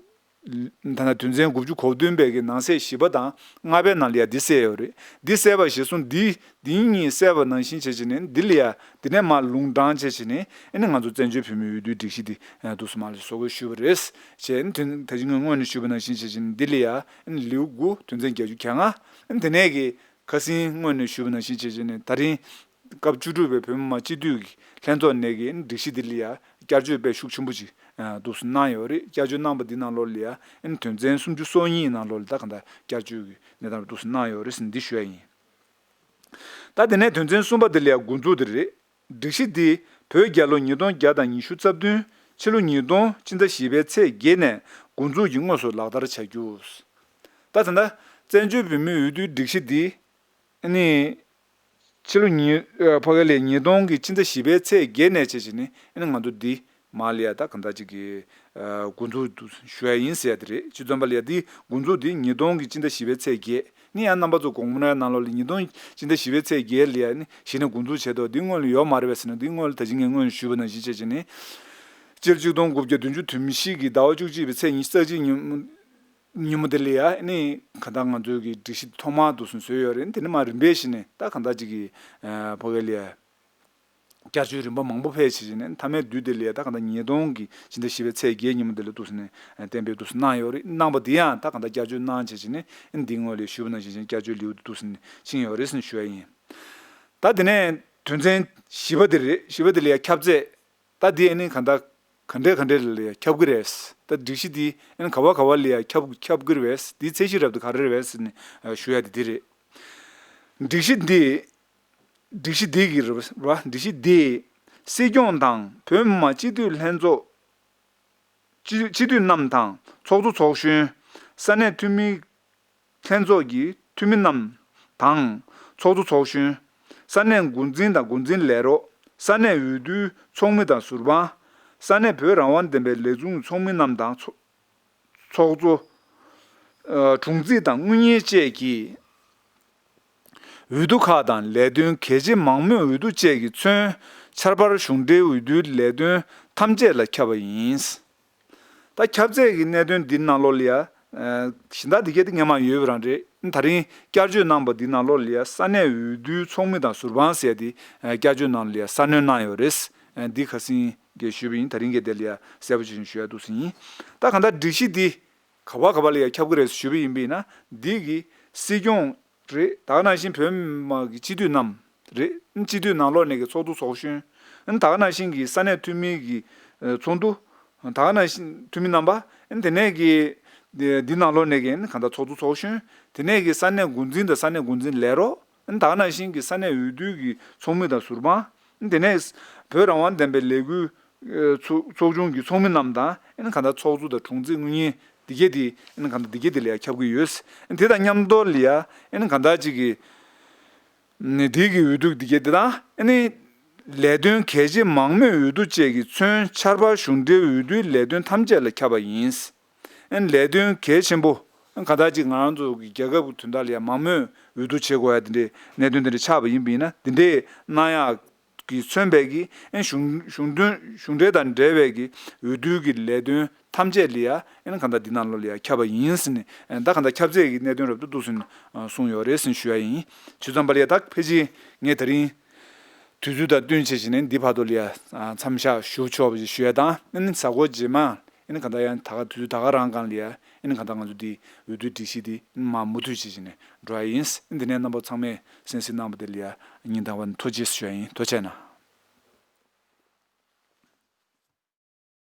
ད་ནི་དོན་ཚན་དགུ་བཅུ་གོ་བདུན་པའི་གི་ནང་གསེས་བཞི་པ་དང་ལྔ་པའི་ནང་ལ་ཡ་འདི་གསལ་ཡོད་རེད། འདི་གསལ་བ་གཞིར་བཟུང་འདི། འདི་གཉིས་གསལ་བ་ནང་བཞིན་བྱས་བྱས་ནས། འདི་ལ་ཡ་འདི་ནས་མར་ལུང་དྲངས་བྱས་བྱས་ནས། ཨ་ནི་ང་ཚོ་བཙན་བྱོལ་བོད་མིའི་འོས་བསྡུའི་སྒྲིག་གཞི་འདི་འདུག་སེ་མར་ལ་བཟོ་དགོས་ཞུས་པ་རེད། བྱས་ནས་དེ་ད་ཅི་ངས་སྔོན་ནས་ཞུས་པ་ནང་བཞིན་བྱས་བྱས་ནས། འདི་ལ་ཡ་ཨ་ནི་ལེའུ་དགུ། དོན་ཚན་བརྒྱད་ཅུ་གྱ་ལྔ། ཨ་ནི་དེ་ནས་གི་ཁ་སང་སྔོན་ནས་ཞུས་པ་ནང་བཞིན་བྱས་བྱས་ནས། ད་རིང་སྐབས་བཅུ་དྲུག་པའི་བོད་མི་མང་སྤྱི་འཐུས་ཀྱི་ལྷན་ཚོགས་ནས་ཀྱི་སྒྲིག་གཞི་འདི་ལ་ཡ་བསྐྱར་བཅོས་དཔེ་ཤུགས་ཆེན་པོ་ཅིག་ཨ་འདུག་སེ་གནང་ཡོད་རེད། བསྐྱར་བཅོས་གནང་པ་འདི་ནང་ལོགས་ལ་ཡ་ཨ་ནི་དོན་ཚན་སུམ་ཅུ་སོ་གཉིས་ནང་ལོགས་ལ་ད་གང་ལྟར་བསྐྱར་བཅོས་ཀྱི་གནས་སྟངས་འདུག་སེ་གནང་ཡོད་རེད་ཟེར་འདི་ཞུ་ཡ་ཡིན། ད་དེ་ནས་དོན་ཚན་གསུམ་པ་འདི་ལ་ཡ་འགོ་འཛུགས་འདི་རེད། སྒྲིག་གཞི་འདི་བོད་རྒྱལ་ལོ་ཉིས་སྟོང་བརྒྱ་དང་ཉི་ཤུ་རྩ་བདུན། ཕྱི་ལོ་ཉིས་སྟོང་སྤྱི་ཟླ་བཞི་པའི་ཚེས་བརྒྱད་ནས་འགོ་འཛུགས་ཀྱིས་དངོས་སུ་ལག་བསྟར་བྱ་རྒྱུ། ད་ད་ལྟ་བཙན་བྱོལ་བོད་མིའི་འོས་བསྡུའི་སྒྲིག་གཞི་འདི་ཨ་ནི་ཕྱི་ལོ་ཉིས། ཨ། ཕ་གི་ལ་ཉིས་སྟོང་གི་སྤྱི་ཟླ་བཞི་པའི་ཚེས་བརྒྱད་ནས་བྱས་བྱས་ནས། ཨ་ནི་ང་ཚོ་འདི་མར་ལ་ཡ་ད་གང་ལྟར་ཅིག་གི་ཨ་འགོ་འཛུགས་འདུག་ཞུ་ཡ་ཡིན་ཟེར་ཡ་དེ་རེད། སྤྱི་བཙན་པ་ལ་ཡ་འདི་འགོ་འཛུགས་འདི་ཉིས་སྟོང་གི་སྤྱི་ཟླ་བཞི་པའི་ཚེས་བརྒྱད། ནི་ཡང་རྣམ་པ་ཚོ་དགོངས་པ་ནང་ལོགས་ལ་ཉིས་སྟོང་སྤྱི་ཟླ་བཞི་པའི་ཚེས་བརྒྱད་ལ་ཡ་ནི་གཞི་ནས་འགོ་འཛུགས་བྱས་ཏོ། འདི་སྔོན་ལ་ཡོད་མ་རེད་པས་ཟེར་ན། འདི་སྔོན་ལ་ད་ཅི་ངས་སྔོན་ལ་ཞུས་པ་ནང་བཞིན་བྱས་བྱས་ནས། སྤྱི་ལོ་ཆིག་སྟོང་དགུ་བརྒྱ་བདུན་ཅུ་དོན་བཞི་གི་ཟླ་བ་བཅུ་གཅིག་པའི་ཚེས་ཉི་ཤུ་རྩ་གཅིག་ཉིན་མོ། ཉིན་མོ་དེ་ལ་ཡ་ནི་གང་ལྟར་ང་ཚོའི་གི་སྒྲིག་གཞི་ཐོག་མར་འདུག་སེ་བཟོས་ཡོད་རེད། དེ་ནས་མར་རིམ་པས་བྱས་ནས་ད་གང་ལྟར་ཅིག་གི་ཨ་ཕ་གི་ལ་ཡ་བསྐྱར་བཅོས་རིམ་པ་མང་པོ་ཕེབས་བྱས་བྱས་ནས། མཐའ་མའི་དུས་དེ་ལ་ཡ་ད་གང་ལྟར་ཉིས་སྟོང་གི་སྤྱི་ཟླ་བཞི་པའི་ཚེས་བརྒྱད་ཉིན་མོ་དེ་ལ་འདུག་སེ་ནས་གཏན་འབེབས་འདུག་སེ་གནང་ཡོད་རེད། གནང་པ་དེ་ཡང་ད་གང་ལྟར་བསྐྱར་བཅོས་གནང་བྱས་བྱས་ནས། འདི་སྔོན་ལ་ཞུས་པ་ནང་བཞིན་བྱས་ནས་བསྐྱར་བཅོས་ལེའུ་དེ་འདུག་སེ་ནས་ཕྱིན་ཡོད་རེད་ཟེར་ནས་ཞུ་ཡ་ཡིན། ད་དེ་ནས་དོན་ཚན་བཞི་པ་དེ་རེད། བཞི་པ་དེ་ལ་ཡ་ཁྱབ་ཚད། ད་འདི་ཨ་ནི་གང་ལྟར་ག་འདྲས་ག་འདྲས་ལ་ཡ་ཁྱབ་ཀྱི་རེད། ད་སྒྲིག་གཞི་འདི་ཨ་ནི་ག་བ་ག་བ་ལ་ཡ་ཁྱབ་ཁྱབ་ཀྱི་རེད། འདིའི་ཚད་གཞི་རབ་དེ་ག་རེ་རེད་ཟེར་ནས་ཞུ་ཡ་དེ་འདི་རེད། སྒྲིག་གཞི་འདི། སྒྲིག་གཞི་འདི་གི་རེད་བ། སྒྲིག་གཞི་འདི་སྲིད་སྐྱོང་དང་བོད་མི་མང་སྤྱི་འཐུས་ལྷན་ཚོགས། སྤྱི་སྤྱི་འཐུས་རྣམས་དང་། ཚོགས་གཙོ་ཚོགས་གཞོན། ས་གནས་འཐུས་མི། ལྷན་ཚོགས་ཀྱི་འཐུས་མི་རྣམས་དང་། ཚོགས་གཙོ་ཚོགས་གཞོན། ས་གནས་འགོ་འཛིན་དང་འགོ་འཛིན་ལས་རོགས། ས་གནས་འོས་བསྡུའི་ཚོགས་མི་དང་ཟུར་དཔང་། ས་གནས་བོད་རང་དབང་ལྡན་པའི་ལས་ཁུངས་ཚོགས་མི་རྣམས་དང་ཚོ་ཚོགས་གཙོ། ཨ། དྲུང་འཚིག་དང་དངུལ་གཉེར་བཅས་ཀྱི་འོས་བསྡུ་ཁག་དང་ལས་དོན་གལ་ཆེ་མང་མོས་འོས་བསྡུ་བཅས་ཀྱིས་མཚོན་ཆར་པར་གཞུང་འབྲེལ་འོས་བསྡུའི་ལས་དོན་ཐམས་ཅད་ལ་ཁྱབ་པ་ཡིན། ད་ཁྱབ་ཚད་ཀྱི་གནད་དོན་འདི་ནང་ལོགས་ལ་ཡ། ཨ། གཞན་དག་འདི་གས་དེ་སྔོན་མ་ཡོད་པ་རང་རེད། ད་རིང་བསྐྱར་བཅོས་གནང་པ་འདི་ནང་ལོགས་ལ་ཡ་ས་གནས་འོས་བསྡུའི་ཚོགས་མི་དང་ཟུར་དཔང་ཟེར་ཡ་དེ། ཨ། བསྐྱར་བཅོས་ནང་ལ་ཡ་གསར་སྣོན་གནང་ཡོད་རེད། ཨ། འདི་ཁ་སང་གས་ཞུས་པ་ཡིན། ད་རིང་གས་དེ་ལ་ཡ་གསལ་པོ་ཅིག་ཞུ་ཡ་འདུག་སེ་ཡིན། ད་གང་ལྟར་སྒྲིག་གཞི་འདི་ག་བ་ག་བ་ལ་ཡ་ཁྱབ་ཀྱི་རེད་ཞུས་པ་ཡིན་པ་ཡིན་ན། འདི་གི་སྲིད་སྐྱོང་རེད། ད་ག་ནང་བཞིན་བོད་མི་མང་གི་སྤྱི་འཐུས་རྣམས་རེད། སྤྱི་འཐུས་ནང་ལོགས་ནས་ཀྱི་ཚོགས་གཙོ་ཚོགས་གཞོན། ད་ག་ནང་བཞིན་གྱི་ས་གནས་འཐུས་མི་གི་ཚོགས་འདུ། ད་ག་ནང་བཞིན་འཐུས་མི་རྣམ་པ། དེ་ནས་ཀྱི་ འདི་འདི་ནང་ལོགས་ནས་ཀྱི་ཨ་ནི་གང་ལྟར་ཚོགས་གཙོ་ཚོགས་གཞོན། དེ་ནས་ཀྱི་ས་གནས་འགོ་འཛིན་དང་ས་གནས་འགོ་འཛིན་ལས་རོགས། ཨ་ནི་ད་ག་ནང་བཞིན་གྱི་ས་གནས་འོས་བསྡུ་གི་ཚོགས་མི་དང་ཟུར་དཔང་། ཨ་ནི་དེ་ནས་བོད་རང་དབང་བདེན་པའི་ལས་འགུལ་ཚོགས་ཚོགས་ཆུང་གི་ཚོགས་མི་རྣམས་དང་། ཨ་ནི་གང་ལྟར་ཚོགས་གཙོ་དང་དྲུང་ཆེ་དངུལ་གཉེར་འདི་གས་དེ་ཨ་ནི་གང་ལྟར་འདི་གས་དེ་ལ་ཡང་ཁྱབ་ཀྱི་ཡོད། ཨ་ནི་དེ་དང་མཉམ་དུ་ལ་ཡང་ཨ་ནི་གང་ལྟར་ཅིག་གི་ནི་དེ་གི་འོས་བསྡུ་འདི་གས་དེ་དང་། ཨ་ནི་ལས་དོན་གལ་ཆེ་མང་མོས་འོས་བསྡུ་བཅས་ཀྱིས་མཚོན་ཆར་པ་གཞུང་འབྲེལ་འོས་བསྡུའི་ལས་དོན་ཐམས་ཅད་ལ་ཁྱབ་པ་ཡིན། ཨ་ནི་ལས་དོན་གལ་ཆེན་པོ། ཨ་ནི་གང་ལྟར་ཅིག་ང་རང་ཚོ་གི་རྒྱལ་ཁབ་ཀྱི་དོན་དག་ལ་ཡང་མང་མོས་འོས་བསྡུ་བྱེད་དགོས་ཡ་དེ་འདྲའི་གནད་དོན་དེ་འདྲ་ཆགས་པ་ཡིན་པ་ཡིན་ན། དེ་འདྲའི་གནང་ཡག་གིས་མཚོན་པའི་གི་ཨ་ནི་གཞུང་གཞུང་དོན་གཞུང་འབྲེལ་དང་འབྲེལ་བའི་གི་འོས་བསྡུ་གི་ལས་དོན་ཐམས་ཅད་ལ་ཡ་ཨ་ནི་གང་ལྟར་འདི་ནང་ལོགས་ལ་ཡ་ཁྱབ་པ་ཡིན་ཟེར་ནས། ཨ་ནི་ད་གང་ལྟར་ཁྱབ་ཚད་ཀྱི་གནད་དོན་རབ་ཏུ་འདུག་ཟེར་ནས་གསུངས་ཡོད་རེད་ཟེར་ནས་ཞུ་ཡ་ཡིན། བྱས་ཙང་པ་ལ་ཡ་ད་ཕལ་ཆེར་ངས་ད་རིང་དུས་ཚོད་དང་བསྟུན་བྱས་བྱས་ནས་འདི་བར་དུ་ལ་ཡ་མཚམས་བཞག་ཞུ་ཆོག་པ་ཞིག་ཞུ་ཡ་དང་། ཨ་ནི་གཟའ་འཁོར་རྗེས་མ་ཨ་ནི་གང་ལྟར་ཡང་ད་ག་དུས་ཚོད་ད་ག་རང་སྒང་ལ་ཡ་ཨ་ནི་གང་ལྟར་ང་ཚོ་འདི་འོས་བསྡུའི་སྒྲིག་གཞི་འདི་མར་མུ་མཐུད་བྱས་བྱས་ནས་འགྲོ་ཡ་ཡིན། ཨ་ནི་འདི་ནས་རྣམ་པ་ཚང་མས་གསན་གཟིགས་གནང་བ་དེ་ལ་ཡ་སྙིང་ཐག་པ་ནས་ཐུགས་རྗེ་ཆེ་ཞུ་ཡ་ཡིན། ཐུགས་རྗེ་གནང་།